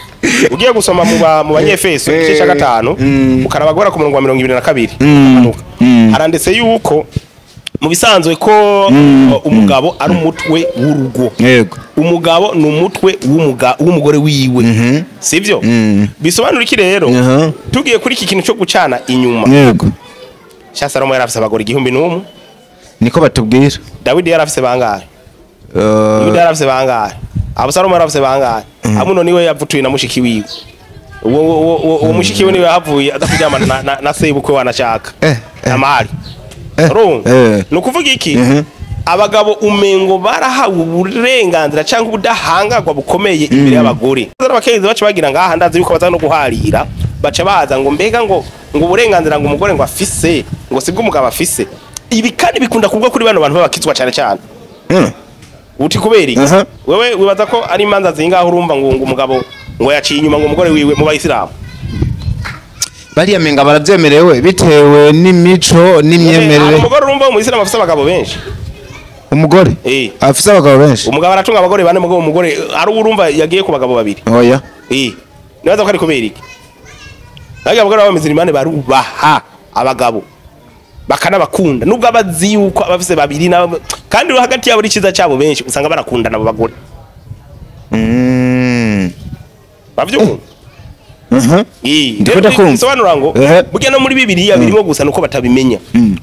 ugiye gusoma mu Banyefeso igice ca 5 ukaraba gora ku murongo wa 22 haranditse yuko mu bisanzwe ko umugabo ari umutwe w'urugo. Yego. Umugabo ni umutwe w'umugore wiwe. Sivyo? Bisobanura iki rero? Tugiye kuri iki kintu cyo gucana inyuma. Yego. Sha Salomo yarafise abagore 1001. Niko batubwira. Dawidi yarafise bangahe? Dawidi yarafise bangahe? Abusalomo yarafise bangahe? Amuno niwe yavutuye na mushiki wiwe. Uwo mushiki we niwe yahavuye adakuryamana na sebukwe wanashaka. Tamari. Nukuvuga iki? Abagabo umengo barahawe uburenganzira cyangwa ubudahangagwa bukomeye imbere y'abagore. Abakenyezi baca bagira ngaha ndazi yuko baza no guharira, baca baza ngo mbega ngo uburenganzira ngo umugore ngo afise, ngo sibwo umugabo afise. Ibi kandi bikunda kuvugwa kuri bano bantu babakizwa cyane cyane. Uti kubera iki? Wewe wibaza ko ari imanza zingaho urumva ngo umugabo ngo yaciye inyuma ngo umugore wiwe mu bayisilamu. Bariya menga baravyemerewe bitewe n'imico n'imyemerere. Umugore urumva mu Islam afise abagabo benshi. Umugore? Afise abagabo benshi. Umugabo aratunga abagore bane, mugabo umugore ari urumva yagiye ku bagabo babiri. Oya. Nibaza ko ari kubera iki? Naga abagore b'abamizirimane barubaha abagabo. Bakanabakunda nubwo abazi yuko abafise babiri na kandi hagati yabo ari ciza cyabo benshi usanga barakundana abo bagore. Bavyumva? Bisobanura ngo burya no muri Bibiliya birimo gusa nuko batabimenya.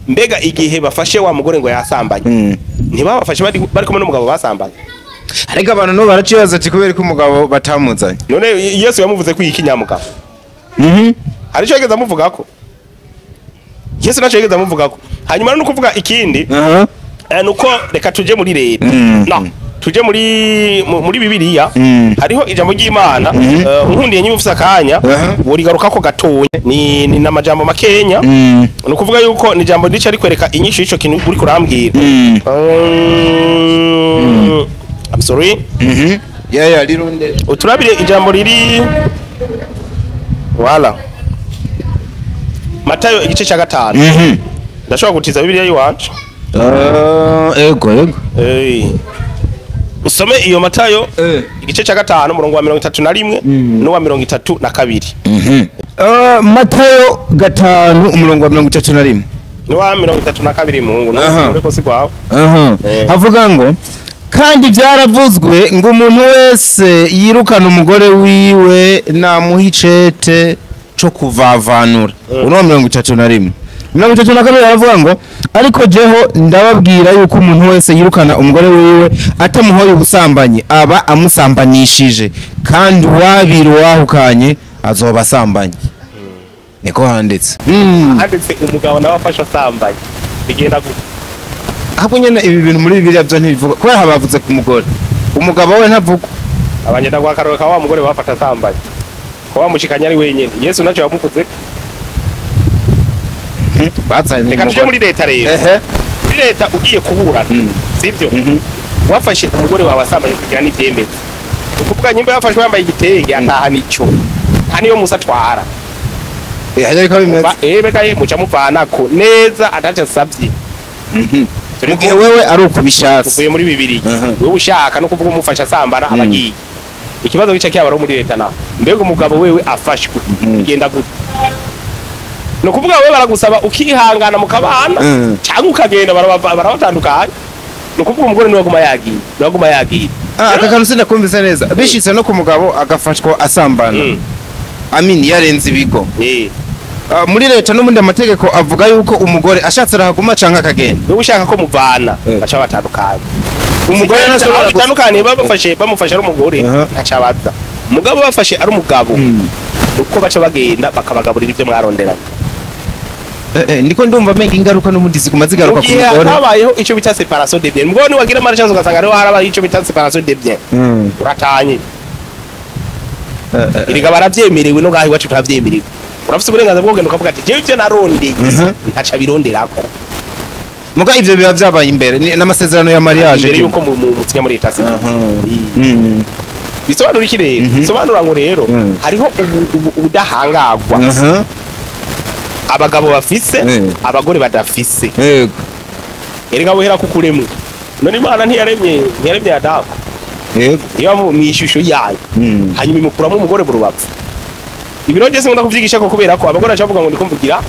Mbega igihe bafashe wa mugore ngo yasambanye, Ntibabafashe bari kumwe n'umugabo basambanye. Ariko abantu no baracibaza ati kubera ko umugabo batamuzanye. None Yesu yamuvuze ko iki nyamugabo? Hari ico yigeze amuvugako? Yesu naco yigeze amuvugako. Hanyuma no kuvuga ikindi, nuko reka tuje muri leta. No, tuje muri Bibiliya. Hariho ijambo ry'Imana, nkundiye nyine ufise akanya burigaruka ko gatonya, ni n'amajambo makenya. Ni ukuvuga yuko ni ijambo rica rikwereka inyishu y'ico kintu uri kurambwira. I'm sorry. Yeah, rirunde. Uturabire ijambo riri wala Matayo igice cya 5. Ndashobora gutiza Bibiliya yiwacu. Ego. Usome iyo Matayo igice cya 5 umurongo wa 31 n'uwa 32. Matayo 5 umurongo wa 31 n'uwa 32. Mungu ureko si kwawe. Havuga ngo kandi byaravuzwe ngo umuntu wese yirukana umugore wiwe namuha icete co kuvavanura. Uno 31. 32 aravuga ngo ariko jeho ndababwira yuko umuntu wese yirukana umugore wiwe atamuhoye ubusambanyi aba amusambanishije, kandi wabiri wahukanye azoba asambanye. Niko handitse. Handitse umugabo nawe afashe asambanye bigenda gute? Ahubwo nyene ibi bintu muri Bibiliya byo ntibivuga, kubera habavuze ku mugore, umugabo we ntavuga. Abanyenda kwa karoro ka wa mugore bafata asambanye ko bamushikanye ari wenyene, Yesu naco yamuvuze. Bazanye. Reka tuje muri leta rero. Muri leta ugiye kuburana, sivyo? Wafashe umugore wawe asambanye kugira n'ivyemeza, ukuvuga nyimba yafashwe yambaye igitenge ataha nico nta niyo musa atwara. Ariko bimeze. Beka ye muca muvanako neza ataco asavye. Mu gihe wewe ari ukubishatse. Uvuye muri Bibiliya, wewe ushaka no kuvuga umufasha asambana abagiye. Ikibazo gica cyabaro muri leta naho, mbega umugabo wewe afashwe bigenda gute? No kuvuga wewe baragusaba ukihangana mukabana cyangwa ukagenda barabatandukanye. No kuvuga umugore niwe aguma yagiye, niwe aguma yagiye. Aka kantu sinakumvise neza. Bishitse no ku mugabo agafashwa asambana. Amin yarenze ibigo. Muri leta n'ubundi amategeko avuga yuko umugore ashatse arahaguma canke akagenda. Wewe ushaka ko muvana baca batandukanye. Umugore ntashobora batandukanye, bamufashe ari umugore ntacabaza. Umugabo bafashe ari umugabo uko baca bagenda bakabagaburira ibyo mwaronderanye. Ndiko ndumva menga ingaruka n'ubundi ziguma zigaruka ku mugore. Habayeho ico bita séparation des biens. Mugabo ni wagira malchance ugasanga ariho harabaye ico bita séparation des biens. Uratanye. Erega baravyemerewe no ngaho iwacu turavyemerewe. Urafise uburenganzira bwo kugenda ukavuga ati jewe ivyo narondeye ntaca bironderako. Muga ivyo biba vyabaye imbere n'amasezerano ya mariage imbere yuko mutinya muri leta. Bisobanura iki rero? Bisobanura ngo rero hariho ubudahangagwa abagabo bafise, abagore badafise. Yego. Erega buhera kukuremwe. None Imana ntiyaremye Adamu. Yego. Iyo mu ishusho yayo. Hanyuma imukuramo umugore burubavu. Ibiro je sinkunda kuvyigisha ko kubera ko abagore bacavuga ngo ndikumvugira.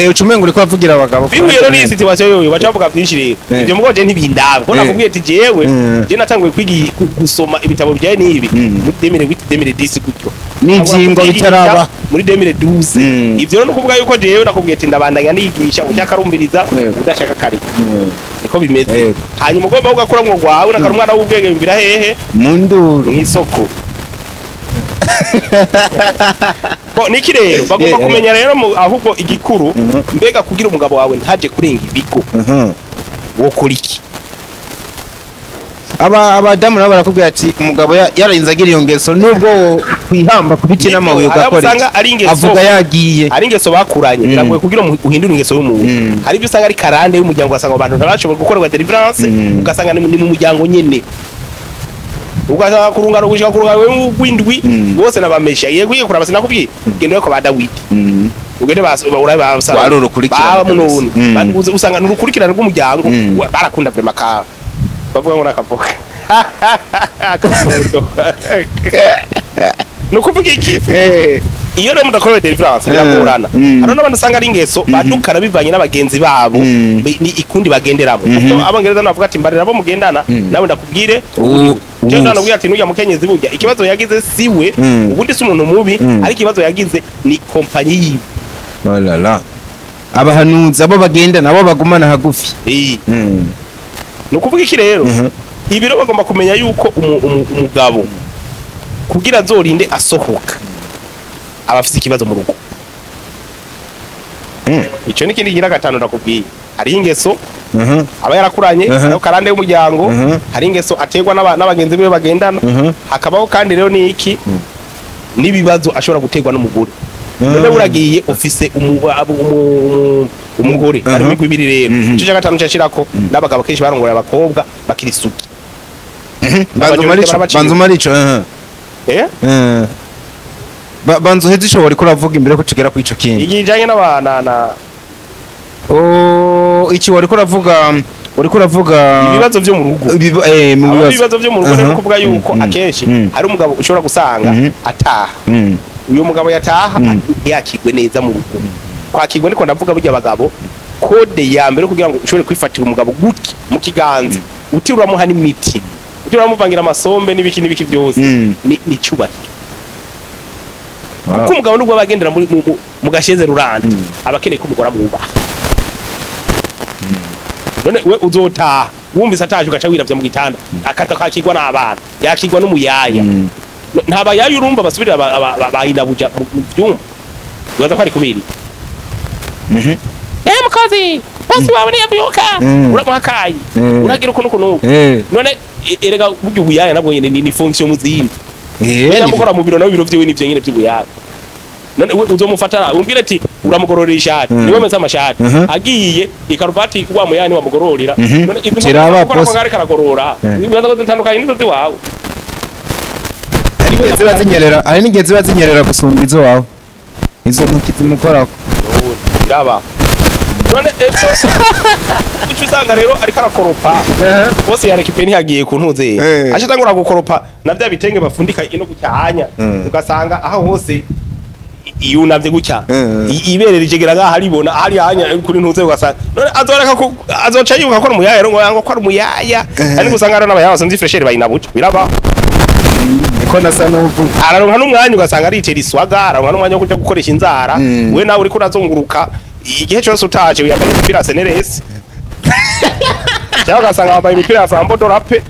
Ucumengo uriko avugira abagabo. Bihuye rero ni situation yoyo bacavuga byinshi rero. Ibyo mugo je ntibindaba. Ko nakubwiye ati jewe je natanguye kwigi gusoma ibitabo byaye nibi muri 2008 2010 gutyo. N'ingingo bitaraba muri 2012. Ivyo rero nukuvuga yuko jewe nakubwiye ati ndabandanya nigisha ushaka rumbiriza udashaka kare. Niko bimeze. Hanyuma ugomba ugakora mwo gwawe nakara umwana w'ubwenge bibira hehe mu nduru mw'isoko. Bo niki rero bagomba kumenya rero ahubwo igikuru mbega kugira umugabo wawe ntaje kurenga ibigo wokora iki? Abadamu nabo barakubwira ati umugabo yarinze agira iyo ngeso nubwo kwihamba kubiki n'amabuye ugakora avuga yagiye ari ingeso bakuranye. Biragoye kugira uhindure ingeso y'umuntu. Hari ibyo usanga ari karande y'umuryango, ugasanga abantu ntabashobora gukorerwa deliverance, ugasanga ni mu muryango nyene, ugasanga kurungano gushika kurungano w'indwi bose nabamesha. Yego yego kuraba sinakubwiye genda ko ba Dawidi ugende urabe basaba wari urukurikirane usanga n'urukurikirane rw'umuryango barakunda vraiment ka bavuga ngo nakavuga nukuvuga iki? Iyo rero mudakorewe deliverance biragorana. Hano n'abantu usanga ari ingeso badukana bivanye n'abagenzi babo ni ikundi bagenderamo. Kuko abongereza navuga ati mbarira abo mugendana nawe ndakubwire. Je ndanabwira ati nujya mukenyezi burya ikibazo yagize siwe ubundi si umuntu mubi, ariko ikibazo yagize ni kompanyi yiwe. Oh la la. Abahanuzi abo bagenda nabo bagumana hagufi. Ni ukuvuga iki rero? Ibiro bagomba kumenya yuko umugabo kugira azorinde asohoka aba afise ikibazo mu rugo. Ico ni ikindi kigira gatanu ndakubwiye. Hari ingeso aba yarakuranye, hariho karande y'umuryango, hari ingeso aterwa n'abagenzi biwe bagendana, hakabaho kandi rero ni iki n'ibibazo ashobora guterwa n'umugore. None uragiye ufise umugore hari imigwi ibiri rero. Ico cya gatanu cashirako n'abagabo kenshi barongora abakobwa bakiri isugi. Banza umarico. Eh? Banza uheze ico wariko uravuga imbere ko tugera kuri ico kindi. Igijanye n'abana na Oh, iki wariko uravuga ibibazo byo mu rugo. Ibibazo byo mu rugo rero kuvuga yuko akenshi hari umugabo ushobora gusanga ataha. Uyo mugabo yataha yakigwe neza mu rugo. Kwakigwe niko ndavuga burya abagabo kode ya mbere kugira ngo ushobore kwifatira umugabo gutya mu kiganza uti uramuha n'imiti, uti uramuvangira amasombe n'ibiki n'ibiki byose ni cyubahiro. Kuko umugabo nubwo abagendera mu gasheze ruranda abakeneye ko umugore amwubaha. None we uzotaha wumvise ataje ugaca wiravya mu gitanda akata kakigwa n'abana yakigwa n'umuyaya. Nta bayaye urumva basubirira bahinabuja mu byumba. Ubaza ko ari kubiri. Mukozi basi wawe niyabyuka uramuha akayi uragira ukuntu ukuntu. None erega burya ubuyaya nabwo nyene ni fonction muzindi. Mukora mu biro nawe biro vyiwe nivyo nyene vy'ubuyaya. None uzomufata umbwire ati uramugororera ishati niwe meza amashati agiye ikaruvati wa muyani wamugororera. None ibintu ko ngari karagorora ibibazo ko zitandukanye nizo ziwawe. Ziba zinyerera ari n'igihe ziba zinyerera gusumba izo wawe izo ntoki zimukorako biraba. None ucu usanga rero ariko arakoropa bose yareka ntiyagiye ku ntuze aje atangura gukoropa na bya bitenge bafundika ino gucyahanya ugasanga aho hose yunamye gutya iberera ijegera ngaha aribona hari hanya kuri ntuze ugasanga none azoreka ko azoca yibuka ko ari umuyaya ngo yango ko ari umuyaya ariko usanga ari n'abayaya basanze fresheri bayinabuca biraba. Niko nasa n'uvuga araronka n'umwanya ugasanga aritera iswaga, araronka n'umwanya wo kuja gukoresha inzara. We nawe uriko urazunguruka igihe cyose utaje uyambaye imipira ya seneresi cyangwa ugasanga wambaye imipira ya sambo dorape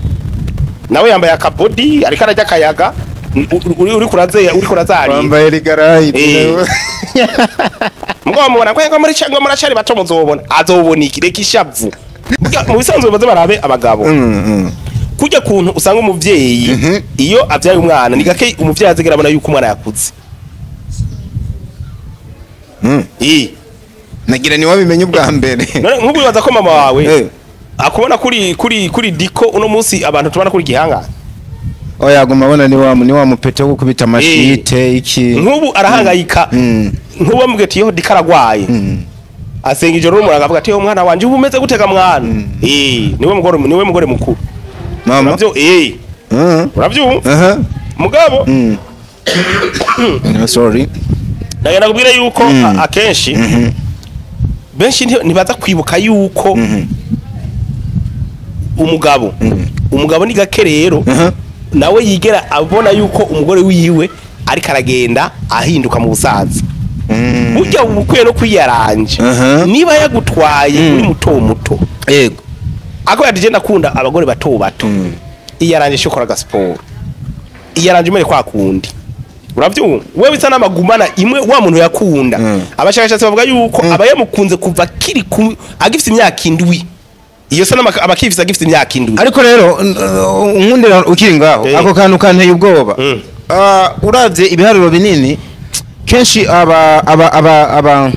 nawe yambaye akabodi ariko arajya akayaga uri kurazeya uri kurazari wambaye rigarayi. Mugabo mubona ngo muri cyangwa muracari bato muzobona azobona iki reka ishavu. Mu bisanzwe baze barabe abagabo kujya kuntu usanga umuvyeyi iyo avyaye umwana ni gake umuvyeyi azigera abona yuko umwana yakuze. Nagira ni wabimenye ubwa mbere. None nkubu wibaza ko mama wawe akubona kuri diko uno munsi abantu tubana kuri gihanga. Oya guma abona ni wa mupete wo gukubita amashite iki. Nkubu arahangayika. Nkubu amubwiye ati yo diko aragwaye. Asenga ijoro rumura akavuga ati yo mwana wanje ubu umeze gutega mwana. Niwe mugore mukuru. Mama. Uravyo uravyumva? Mugabo. No sorry. Ndagenda kubwira yuko akenshi benshi ntibaza kwibuka yuko umugabo ni gake rero nawe yigera abona yuko umugore wiwe ariko aragenda ahinduka mu busaza. Burya ubukwiye no kwiyaranje niba yagutwaye uri muto muto. Yego. Ako yadije ndakunda abagore bato bato. Iyaranje shokora gasiporo. Iyaranje umere kwa kundi. Uravyumva? Wewe bisa n'amagumana imwe wa muntu yakunda. Abashakashatsi bavuga yuko abayamukunze kuva kiri agifite imyaka 7. Iyo se abakifisa agifite imyaka 7. Ariko rero nkundira ukiri ngaho ako kantu kanteye ubwoba. Uravye ibiharuro binini kenshi aba aba aba aba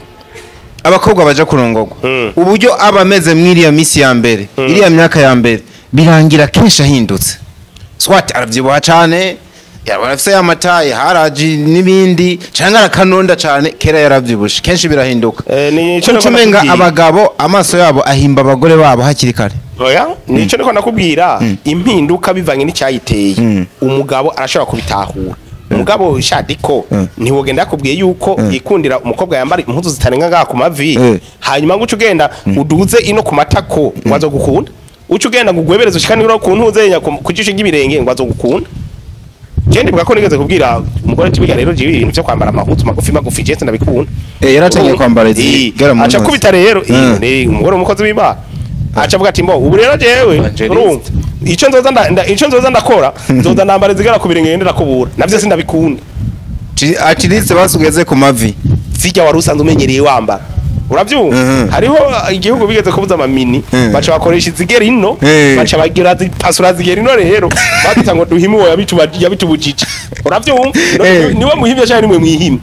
abakobwa baje kurongorwa uburyo aba ameze mwiriya misi ya mbere iriya myaka ya mbere birangira kenshi ahindutse. Swat aravyibuha cane yarabona afise amataye haraji n'ibindi canke arakanonda cane kera yaravyibushe kenshi birahinduka. Nico menga abagabo amaso yabo ahimba abagore babo hakiri kare. Oya nico niko nakubwira impinduka bivanye n'icyayiteye. Umugabo arashobora kubitahura. Umugabo shadiko ntiwogenda yakubwiye yuko yikundira umukobwa yambara impuzu zitarenga ngaha ku mavi hanyuma ngo ucugenda uduze ino ku matako ngo azogukunda, ucugenda ngo ugwebereze ushikane ku ntuze ku jisho ry'ibirenge ngo azogukunda. Je ndibuka ko nigeze kubwira umugore ati burya rero jiwe ibintu byo kwambara amahuzu magufi magufi je ndabikunda. Yaratangiye kwambara izi aca kubita rero ni umugore umukozi w'Imana. Aca avuga ati mbo ubu rero jewe urumva ico nzoza ico nzoza ndakora nzoza nambara zigera ku birenge ngende ndakubura navyo sindabikunda. At least basugeze ku mavi. Zijya wari usanzwe umenyereye wambara, uravyumva? Hariho igihugu bigeze kubuza ama mini, baca bakoresha izigera ino, baca bagira zipasura zigera ino. Rero baduta ngo duhime uwo yabitubujije, uravyumva? Niwe muhimye cyane, nimwe mwihimye.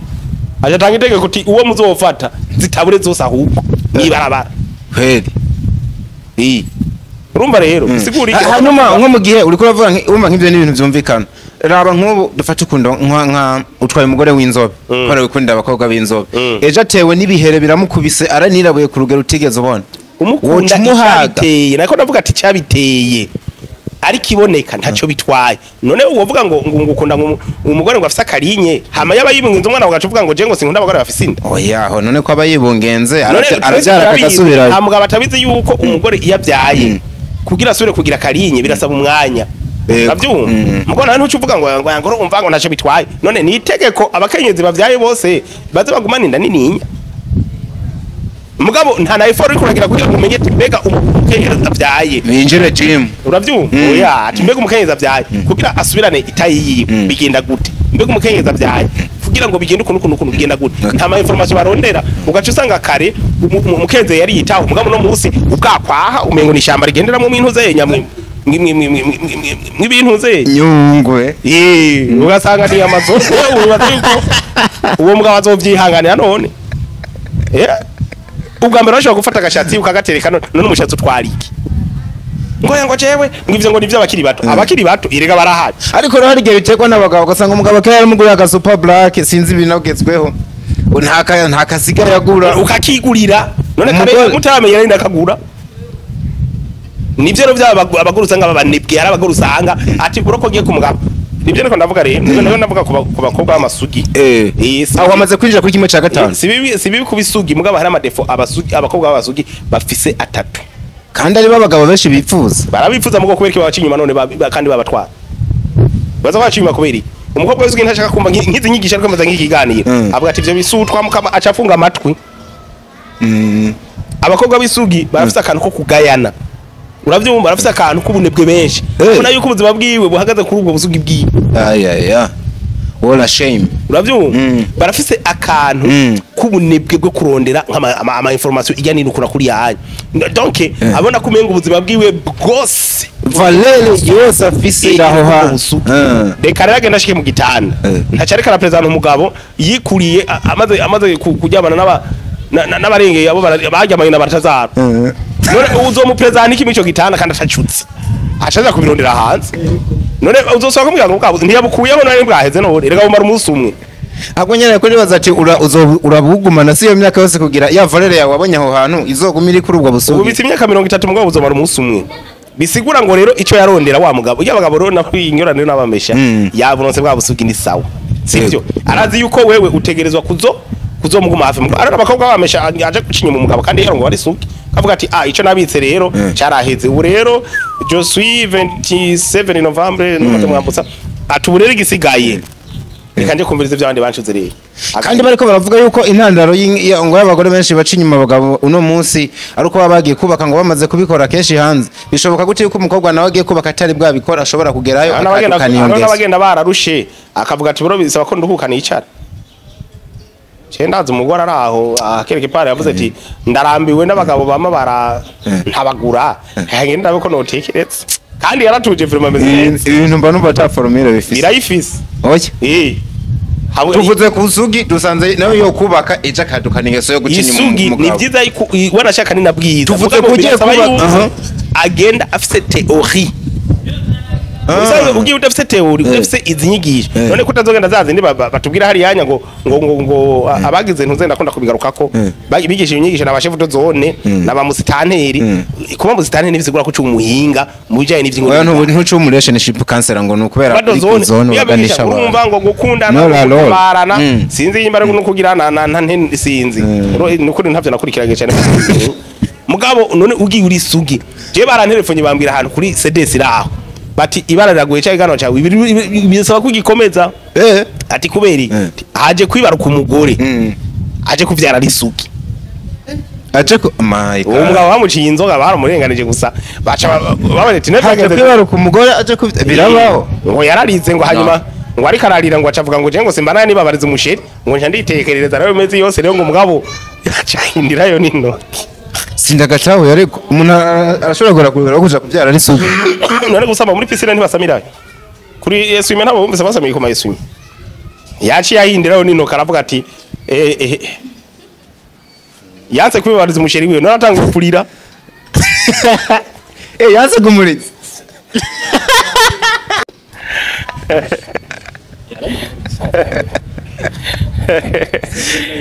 Aca atanga itegeko kuti uwo muzofata zitabure zose ahubwo mwibarabara. Kweli. Urumva rero bisigura iki? Hanyuma nko mu gihe uriko uravuga wumva nk'ivyo n'ibintu vyumvikana, raba nk'ubu dufate ukundo nka utwaye umugore w'inzobe, kubera wikundira abakobwa b'inzobe, ejo atewe n'ibihere biramukubise aranirabuye ku rugero utigeze ubona. Umukunda. Woca umuhaga. Icyabiteye nako ndavuga ati icyabiteye ariko iboneka ntacyo bitwaye. None uwovuga ngo ukunda ngo umugore ngo afise akarinye, hama yaba yibungenze umwana ugaca uvuga ngo je ngo sinkunda abagore bafise inda? Oya, none ko aba yibungenze None aravyara akagasubirayo. Nta mugabo atabizi yuko umugore iyo abyaye kugira asubire kugira akarinye birasaba umwanya. Uravyumva? Mugabo nawe ntuca uvuga ngo urumva ngo ntacyo bitwaye. None ni itegeko abakenyezi bavyaye bose baze bagumana inda nininya? Mugabo nta na effort uriko uragira kugira ngo umenye ati mbega umukenyezi avyaye Binjire gym. Uravyumva? Oya, ati mbega umukenyezi avyaye kugira asubirane itayi yiwe bigenda gute? Mbega umukenyezi avyaye kugira ngo bigende ukuntu ukuntu ukuntu bigenda gute? Nta ma information barondera, ugaca usanga kare umukenyezi yari yitaho, mugabo no munsi ubwakwaha umengo ni ishyamba rigenderamwo mw'intuze nyamwe mw'ibintu ze. Nyungwe. Eh, ugasanga ni amazu. Wewe wibaza yuko uwo mugabo azovyihanganira? None ubwa mbere bashobora gufata agashatsi ukagatereka, none umushatsi utwara iki? Ngo jewe ngo ivyo ngo ni ivy'abakiri bato. Abakiri bato irega barahari. Ariko rero hari igihe biterwa n'abagabo, ugasanga umugabo kera yaramuguriye aga super black, sinzi ibintu agezweho, nta kasigaye agura. Ukakigurira none kare mutaramenya nari ndakagura. Nivyo rero vyaba abagore usanga babanebwe. Hari abagore usanga ati uroko ngiye ku mugabo. Nivyo niko ndavuga rero, nivyo ndavuga ku bakobwa b'amasugi. Aho wamaze kwinjira kuri kimwe ca gatanu. Si bibi kuba isugi, mugabo hari ama défauts abasugi, abakobwa b'abasugi bafise atatu. Kandi aribo abagabo benshi bifuza. Barabifuza, mugo kubera iki babaca inyuma? None kandi babatwara baza baca inyuma kubera iki? Umukobwa w'isugi ntashaka kumva nk'izi nyigisho, ariko amaze nk'ikiganiro avuga ati ivyo bisutwa mukama, aca afunga amatwi. Abakobwa b'isugi barafise akantu ko kugayana, uravyumva? Barafise akantu k'ubunebwe benshi. Ubona yuko ubuzima bwiwe buhagaze kuri ubwo busugi bwiwe. Ayaya, what a shame. Uravyumva? Barafise akantu k'ubunebwe bwo kurondera nk'ama ama information ijya nino kura kuri yanya. Donc abona ko umenga ubuzima bwiwe bwose, valeur yose afise iraho hantu. ubusugi. Reka rero agenda ashike mu gitanda, ntaco ariko araprezanta umugabo yikuriye amaze kuryamana n'abarengeye abo baryamanye na Baratazara. None uzomuprezanta iki muri ico gitanda kandi atacutse, acaza kubirondera hanze? None uzosaba kumubwira ngo bwabuze ntiyabukuyeho none bwaheze? None reka bumara umunsi umwe. Ahubwo nyene ko nibaza ati urabugumana si iyo myaka yose kugira ya valeur yawe wabonye aho hantu izoguma iri kuri ubwo busugi. Ubitse imyaka 30, mugabo buzomara umunsi umwe. Bisigura ngo rero ico yarondera wa mugabo iyo abagabo rero nakwinyurane n'abamesha yaburonse bwa busugi, ni sawa, sivyo? Arazi yuko wewe utegerezwa kuzomuguma hafi. Mugabo ariko abakobwa bamesha aje gucinya umugabo kandi yarongo ari sugi, kavuga ati ah, ico nabitse rero caraheze. Ubu rero je suis 27 novembre nuko mwambutsa, ati ubu rero igisigaye reka nje kumviriza ivyo abandi bancuze rero. Kandi bariko baravuga yuko intandaro ngo y'abagore benshi baca inyuma abagabo uno munsi ari uko baba bagiye kubaka ngo bamaze kubikora kenshi hanze. Bishoboka gute yuko umukobwa nawe agiye kubaka atari bwabikora ashobora kugerayo Hari n'abagenda akadukana iyo hari ngeso? n'abagenda bararushe, akavuga ati bro, bisaba ko nduhuka nicara. Je ndazi umugore ari aho akereka ipara, yavuze ati ndarambiwe n'abagabo bama bara ntabagura, ngenda ndabe ko notekereza, kandi yaratuje vraiment, ameze neza. Ibintu mba numva ata formule bifise. Birayifise. Oya. Hamwe Tuvuze ku sugi, dusanze nawe yo kubaka ejo akadukana ingeso yo guca inyuma isugi ni umugabo. byiza yuko wanashaka ni na bwiza. Tuvuze Mugabo ko ugiye birasaba kubaka- yuko agenda afise théorie. Usanzwe ugiye udafise théorie, udafise izi nyigisho, none ko utazogenda za zindi batubwira hariya ngo abagize ntuze ndakunda kubigarukako, bigisha inyigisho na ba chef de zone na ba musitanteri. Kuba musitanteri ntibisigura ko uca umuhinga mu bijanye n'ivy'ingo. Oya, ntuca umu relationship counselor ngo nukubera Bado uri ku zone zone iyo uganisha abigisha abantu. urumva ngo gukundana, No la lol. gutabarana, sinzi nimba ari no kugira na sinzi. Nukuri ntavyo nakurikiranye cyane, mugabo none ugiye uri sugi, je barantelefone bambwira ahantu kuri CDS iraho, bati ibara riragoye cyangwa igano cyawe bisaba ko ugikomeza. Ati kubera iki? Haje kwibaruka umugore aje kuvyara ari sugi. Aje ku my Uwo God. mugabo bamuciye inzoga, baramurenganije gusa, baca babona ati Haje neza kwibaruka umugore aje ku birabaho. Ngo yararize, ngo hanyuma ngo ariko ararira, ngo acavuga ngo je ngo simba nani nibabariza umusheri, ngo nca nditekerereza rero imezi yose rero, ngo umugabo yacahindirayo n'intoki. Sindagatahuye, ariko umuntu arashobora kugura kubera kuja kubyara ari suku. None gusama muri piscine ntibasamirayo kuri essuie-main? Ntabwo bumvise basamiye ku ma essuie-main. Yaciye ahindirayo n'intoki, aravuga ati eh eh eh. Yanse kwibabariza umusheri wiwe, none atanga kurira. Yanse kumuriza.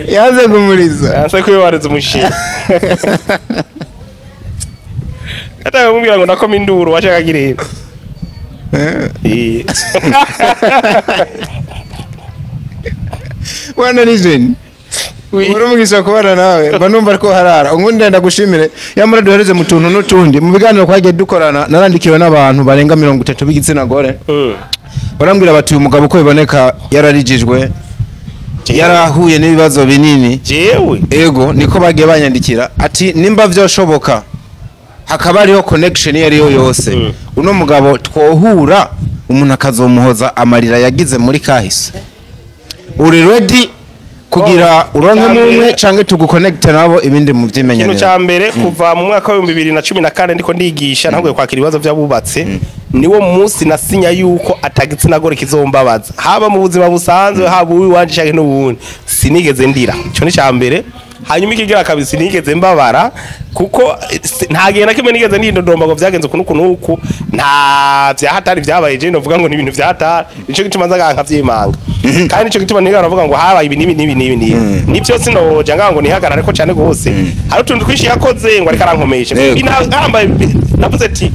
Yanze kumuriza. Yanse kwibabariza umusheri, atanga kumubwira ngo ndakoma induru, washaka gireba. Eh. Bwana Legend. Uri umugisha kubana nawe, mba numva ko harara ubundi. Ndagushimire yamara duhereze mu tuntu n'utundi. Mu biganiro twagiye dukorana, narandikiwe n'abantu barenga 30 b'igitsina gore, barambwira bati uyu mugabo uko biboneka yararijijwe, yarahuye n'ibibazo binini. Jewe? Ego, niko bagiye banyandikira, ati nimba vyoshoboka hakaba hariho connection iyo ariyo yose, uno mugabo twohura, umuntu akazomuhoza amarira yagize muri kahise. Uri ready kugira uronke mumwe canke tuguconnecte nabo, ibindi mu Ikintu vyimenyanira? cya mbere, kuva mu mwaka wa 2014 ndiko ndigisha, ntabwo kwakira ibibazo by'abubatse, niwo munsi nasinya yuko atagitsina gore kizombabaza, haba mu buzima busanzwe, haba uwiwanje canke n'uwundi. Sinigeze ndira, ico ni cya mbere. Hanyuma ikigira kabiri, sinigeze mbabara, kuko nta gihe na kimwe nigeze ndindodomba ngo vyagenze uku n'uku n'uku. Nta vyahatari vyabaye je novuga ngo ni ibintu vyahatari. Nico gituma nza nkavyimanga, kandi nico gituma niga navuga ngo habaye ibi n'ibi n'ibi n'ibi n'ibi, nivyo sinoja ngaho ngo nihagarare ko cane gose. Hari utuntu twinshi yakoze ngo ariko arankomesha. Nambaye, navuze ati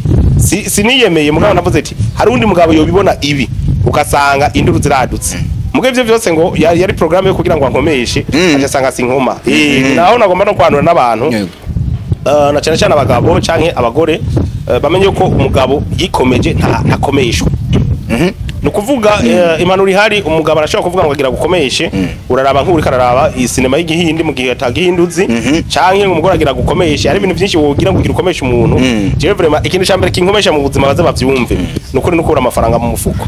siniyemeye, mugabo navuze ati hari undi mugabo yobibona ibi ugasanga induru ziradutse. Mugabo ivyo vyose ngo yari programme yo kugira ngo ankomeshe, aca asanga sinkoma. Naho nagomba no kwanura n'abantu, na cyane cyane abagabo canke abagore, bamenye ko umugabo yikomeje ntakomeshwa. Ni ukuvuga impanuro ihari, umugabo arashobora kuvuga ngo agira gukomeshe, uraraba nk'uriko araraba iyi sinema y'igihindi mu gihe atagihindi uzi, canke ngo umugore agira gukomeshe. Hari ibintu byinshi wogira ngo ugira ukomeshe umuntu. Jewe vraiment, ikintu ca mbere kinkomesha mu buzima, baze bavyumve, ni ukuri nukura amafaranga mu mufuko.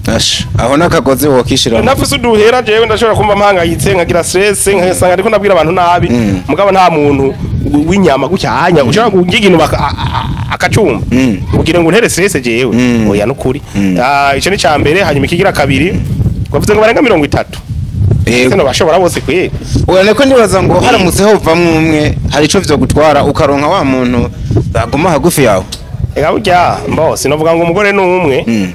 Asha, aho n'akagozi wokishira. Nafise uduhera, jewe ndashobora kumva mpangayitse, nkagira stress, nkasanga ariko ndabwira abantu nabi, mugabo nta muntu w'inyama gucyanya ushobora kugira ikintu akacumba kugira ngo untere stress jewe. Oya, nukuri. Ah, ico ni ca mbere. Hanyuma ikigira kabiri, bavuze ngo barenga 30. Yego. Ese bashobora bose kweri? Oya, niko ndibaza ngo haramutse hovamwo umwe, hari ico vyo gutwara ukaronka wa muntu baguma hagufi yawe? Ega burya mbo sinovuga ngo umugore ni umwe.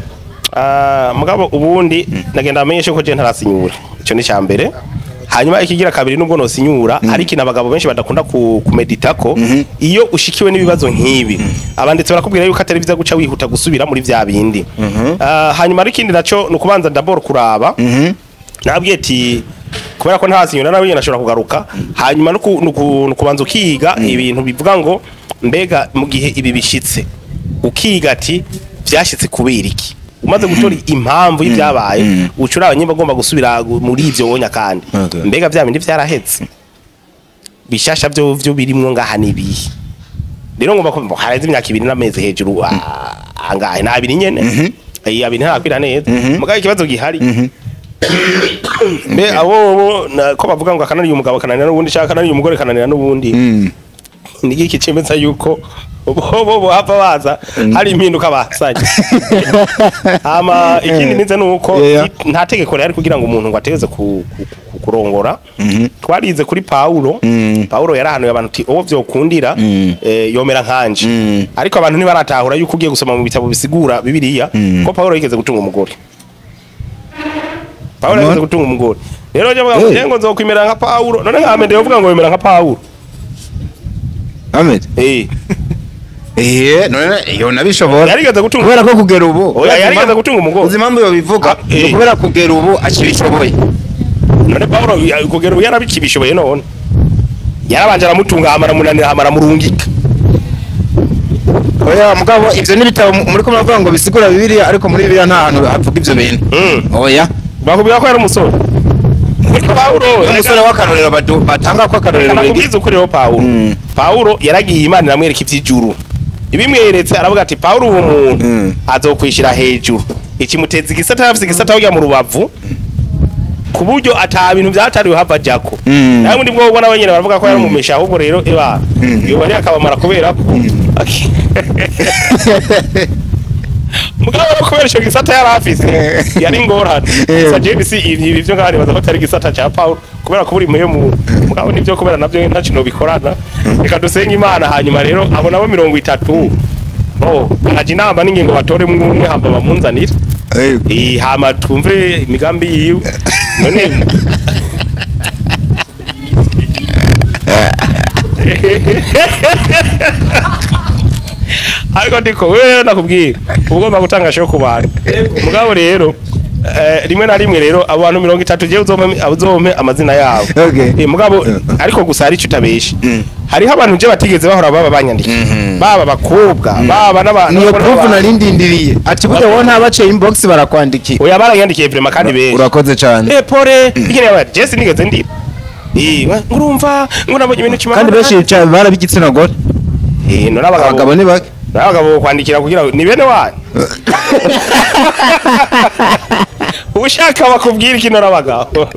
Ah, mugabo ubundi nagenda amenyeshe ko je ntarasinyura, ico ni ca mbere. Hanyuma ikigira kabiri, nubwo nosinyura, hari ikintu abagabo benshi badakunda kumeditako. Iyo ushikiwe n'ibibazo nk'ibi, abanditsi barakubwira yuko atari byiza guca wihuta gusubira muri vya bindi. Ah, hanyuma ari ikindi naco, ni ukubanza d'abord kuraba. Nabwiye ati kubera ko ntasinyura nawe nyine ashobora kugaruka. Hanyuma no kubanza ukiga ibintu bivuga ngo mbega mu gihe ibi bishitse, ukiga ati vyashitse kubera iki. Umaze gutora impamvu y'ibyabaye, uca uraba nyimba agomba gusubira muri ivyo wonya, kandi mbega vya bindi vyarahetse, bishasha byo birimwo ngaha nibihe. Rero ngomba ko hareze imyaka 2 n'amezi hejuru, angahe na abiri nyene. Abiri ntakwira neza. Mugabo ikibazo gihari, mbe abo bo ko bavuga ngo akananiye umugabo akananira n'ubundi, cyangwa akananiye umugore akananira n'ubundi, ni iki cemeza yuko bo bohava baza hari impinduka basanye? Hama ikindi nize nuko nta tegeko rihari kugira ngo umuntu ngo ategeze kurongora. Twarize kuri Paulo. Paulo yarahanuye abantu ati uwo vyokundira yomera nkanje. Ariko abantu ntibaratahura yuko ugiye gusoma mu bitabo bisigura Bibiliya ko Paulo yigeze gutunga umugore. Paulo yigeze gutunga umugore. Rero je bavuga ngo ngo nzokwimera nka Paulo, none nka Ahmed yovuga ngo yomera nka Paulo? Ahmed? Eh. None iyo nabishobora. Yarigeze gutunga. Kubera ko kugera ubu Oya, yarigeze gutunga umugore. Uzi impamvu yobivuga? Ah, eh. Ni kubera kugera ubu akibishoboye. None Paulo kugera ubu yarabikibishoboye? None yarabanje aramutunga, hama aramunanira, hama aramurungika. Oya, mugabo ivyo n'ibitabo muri ko muravuga ngo bisigura Bibiliya, ariko muri Bibiliya nta hantu havuga ivyo bintu. Oya. Bakubwira ko yari umusore. Pawulo Umusore w'akarorero batanga ko akarorero bigira. Nakubwiza ukuri rero Pawulo. Pawulo yaragiye Imana iramwereka ivy'ijuru. Ibimweretse aravuga ati Pawulo uwo muntu azokwishira hejuru. Ikimuteza igisata, yafise igisata hurya mu rubavu, ku buryo ata bintu vyatariwe hava ajako. Nawe ubundi bwo ubona wenyene baravuga ko yari umumesha, ahubwo rero eba yoba ari akabamara kubera ko mugabo rero kubera ico gisata yari afise yari ingorane. Gusa James ibi byo ngaho nibaza ko atari igisata ca Paul kubera ko buri muyo mu mugabo nivyo, kubera navyo nta kintu bikorana. Reka dusenge Imana. Hanyuma rero abo nabo 30 bo aje inama n'ingingo, batore umwe hamba bamunzanira. Hama twumve imigambi yiwe none. Ariko ndiko wewe nakubwira uba ugomba gutanga show ku bantu. Mugabo rero rimwe na rimwe rero abo bantu 30 jewe uzompe amazina yabo. Mugabo ariko gusa hari icyo utabesha, hariho abantu je batigeze bahora baba banyandikiye, baba abakobwa, baba n'aba Niyo n'abana. proof narindindiriye ati burya wowe ntabaciye inbox barakwandikiye. Oya, baranyandikiye vraiment kandi benshi. Urakoze cyane. Pore ikene yaba Jesse nigeze ndira ngurumva ngo nabonye ibintu kimwe. Kandi benshi cyane barabigitsina gore. None abagabo Abagabo ni bake. Abagabo kwandikira kugira ngo ni bene wanyu ushaka bakubwira ikintu n'abagabo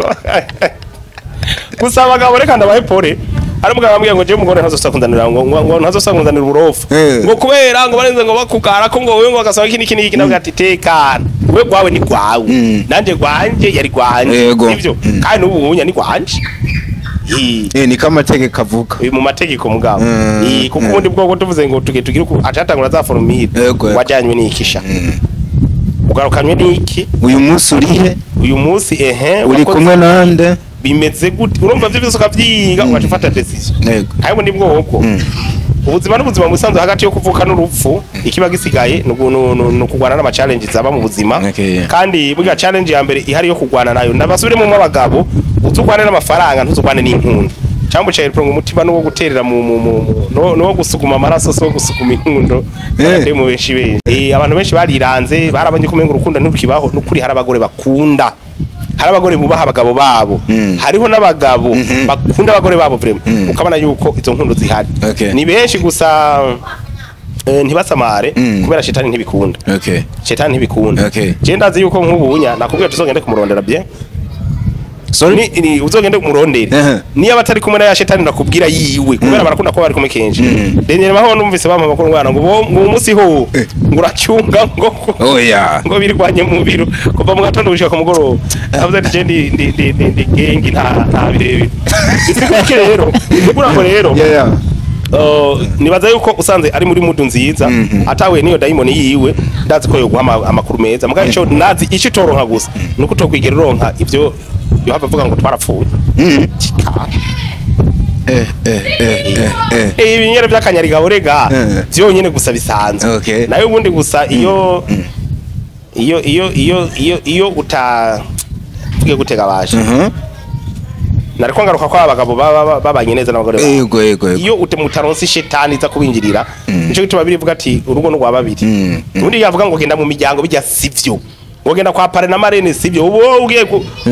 gusa. Abagabo reka ndabahe pore. Hari umugabo wambwiye ngo jewe umugore ntazosa kunzanira ngo ntazosa kunzanira uburofu ngo kubera ngo barenze ngo bakugara ko ngo wewe ngo bagasaba iki n'iki n'iki. Navuga ati tekana, we gwawe ni gwawe, nanje gwanje yari gwanje. Sivyo? Kandi n'ubu bunya ni gwanje. Niko amategeko avuga. Uyu mu mategeko mugabo. Kuko ubundi bwoko tuvuze ngo tuge tugire uku acatangura za formule. Wajyanywe n'ikisha, ugarukanywe n'iki? Uyu munsi urihe? Uyu munsi ehe Uri kumwe nande? Bimeze gute? Urumva ivyo byose ukavyiga ugaca ufata decision. Kandi ubundi bwoko ubuzima n'ubuzima musanzwe hagati yo kuvuka n'urupfu, ikiba gisigaye ni ukugwana n'ama challenge zaba mu buzima. Kandi burya challenge ya mbere ihari yo kugwana nayo, ndabasubiremo mu abagabo, uzugwane n'amafaranga, ntuzugwane n'inkundo. Cyangwa ucaye ngo umutima nuwo guterera mu no gusuguma amaraso, so gusuguma inkundo. Kandi mu benshi benshi abantu benshi bariranze, barabonye ko umenga urukundo nturukibaho. Nukuri hari abagore bakunda, hari abagore bubaha abagabo babo, hariho n'abagabo bakunda abagore babo vraiment, ukabona yuko izo nkundo zihari. Ni benshi gusa ntibasamare kubera shetani ntibikunda. Shetani ntibikunda. Je ndazi yuko nk'ubunya nakubwiye tuzogende kumurondera bien. Sorry? Ni uzogende kumurondera niyo abatari kumwe na ya shetani nakubwira yiwe, kubera barakunda kuba bari kumwe kenshi. Daniel maho numvise bampa amakuru ngwana ngo uwo munsi ho ngo uracyunga ngo Oya. ngo birwanye mu biro kuva mu gatondo gushika ku mugoroba. Avuze ati je ndi gengi nta birebire. Bisikuke rero bigura ngo rero nibaza yuko usanze ari muri mudu nziza, atahuye niyo dayimoni yiwe, ndazi ko yoguha amakuru meza. Mugabo ico nazi ico utoronka gusa nuko utokwigera uronka ivyo yohava avuga ngo twarapfuye. Kika. Ibinyere by'akanyarigabo rega vyonyene gusa bisanzwe. Nayo ubundi gusa iyo uta tugiye gutega baje nariko ngaruka ko abagabo baba babanye neza n'abagore babo. Yego yego yego. Iyo mutaronse shetani iza kubinjirira, nico gituma birivuga ati urugo n'urwa babiri. Ubundi yavuga ngo genda mu miryango bijya sivyo, ngo genda kwa parrain na marraine sivyo. Ubu wowe ugiye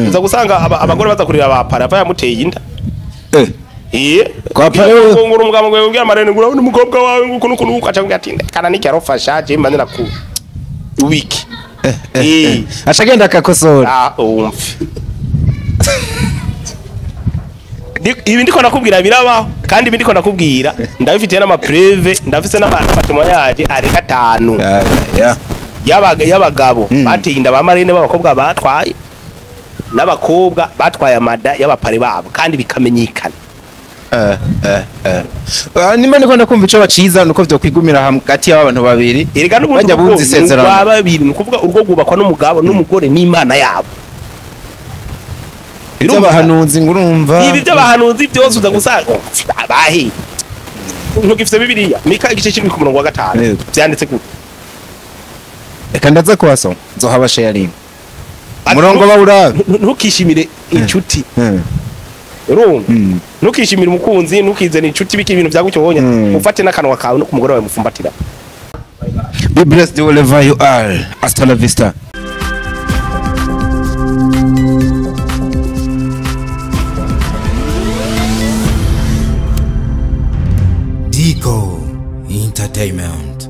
uza gusanga abagore baza kurira ba parrain ava yamuteye inda. Iye. Kwa parrain ngo ngo umugabo ngo ubwira marraine ngo urabona umukobwa wawe ngo ukuntu ukuntu, aca avuga ati kana niki arofasha je mbanze naku wiki. Aca agenda akakosora. Ah, umve. Ibi ndiko ndakubwira birabaho, kandi ibi ndiko ndakubwira ndabifitiye n'ama preuves, ndafise n'ama témoignages arenga 5 y'abagabo bateye inda ba marraine b'abakobwa batwaye, n'abakobwa batwaye amada y'aba parrain babo, kandi bikamenyekana. Nimba ndiko ndakumva, ico baciza nuko vyokwigumira hagati y'abantu babiri. Erega n'ubundi Bajya urugo bunze isezerano. ni urwa babiri, ni ukuvuga urugo rwubakwa n'umugabo n'umugore n'Imana yabo. Iby'abahanuzi ngo urumva Ibi by'abahanuzi byose uza gusanga bahe ntugifise Bibiliya Mika igice 7 ku murongo wa 5 vyanditse gute? Reka ndaza kuhasoma, nzohaba sharing umurongo bawurabe. Ntukishimire inshuti, urumva? Ntukishimire umukunzi, ntukizane inshuti biki ibintu byagutyo wonya. Ufate n'akanwa kawe no ku mugore wawe mufumbatira. Be blessed wherever you are. Hasta la vista. Digo Entertainment.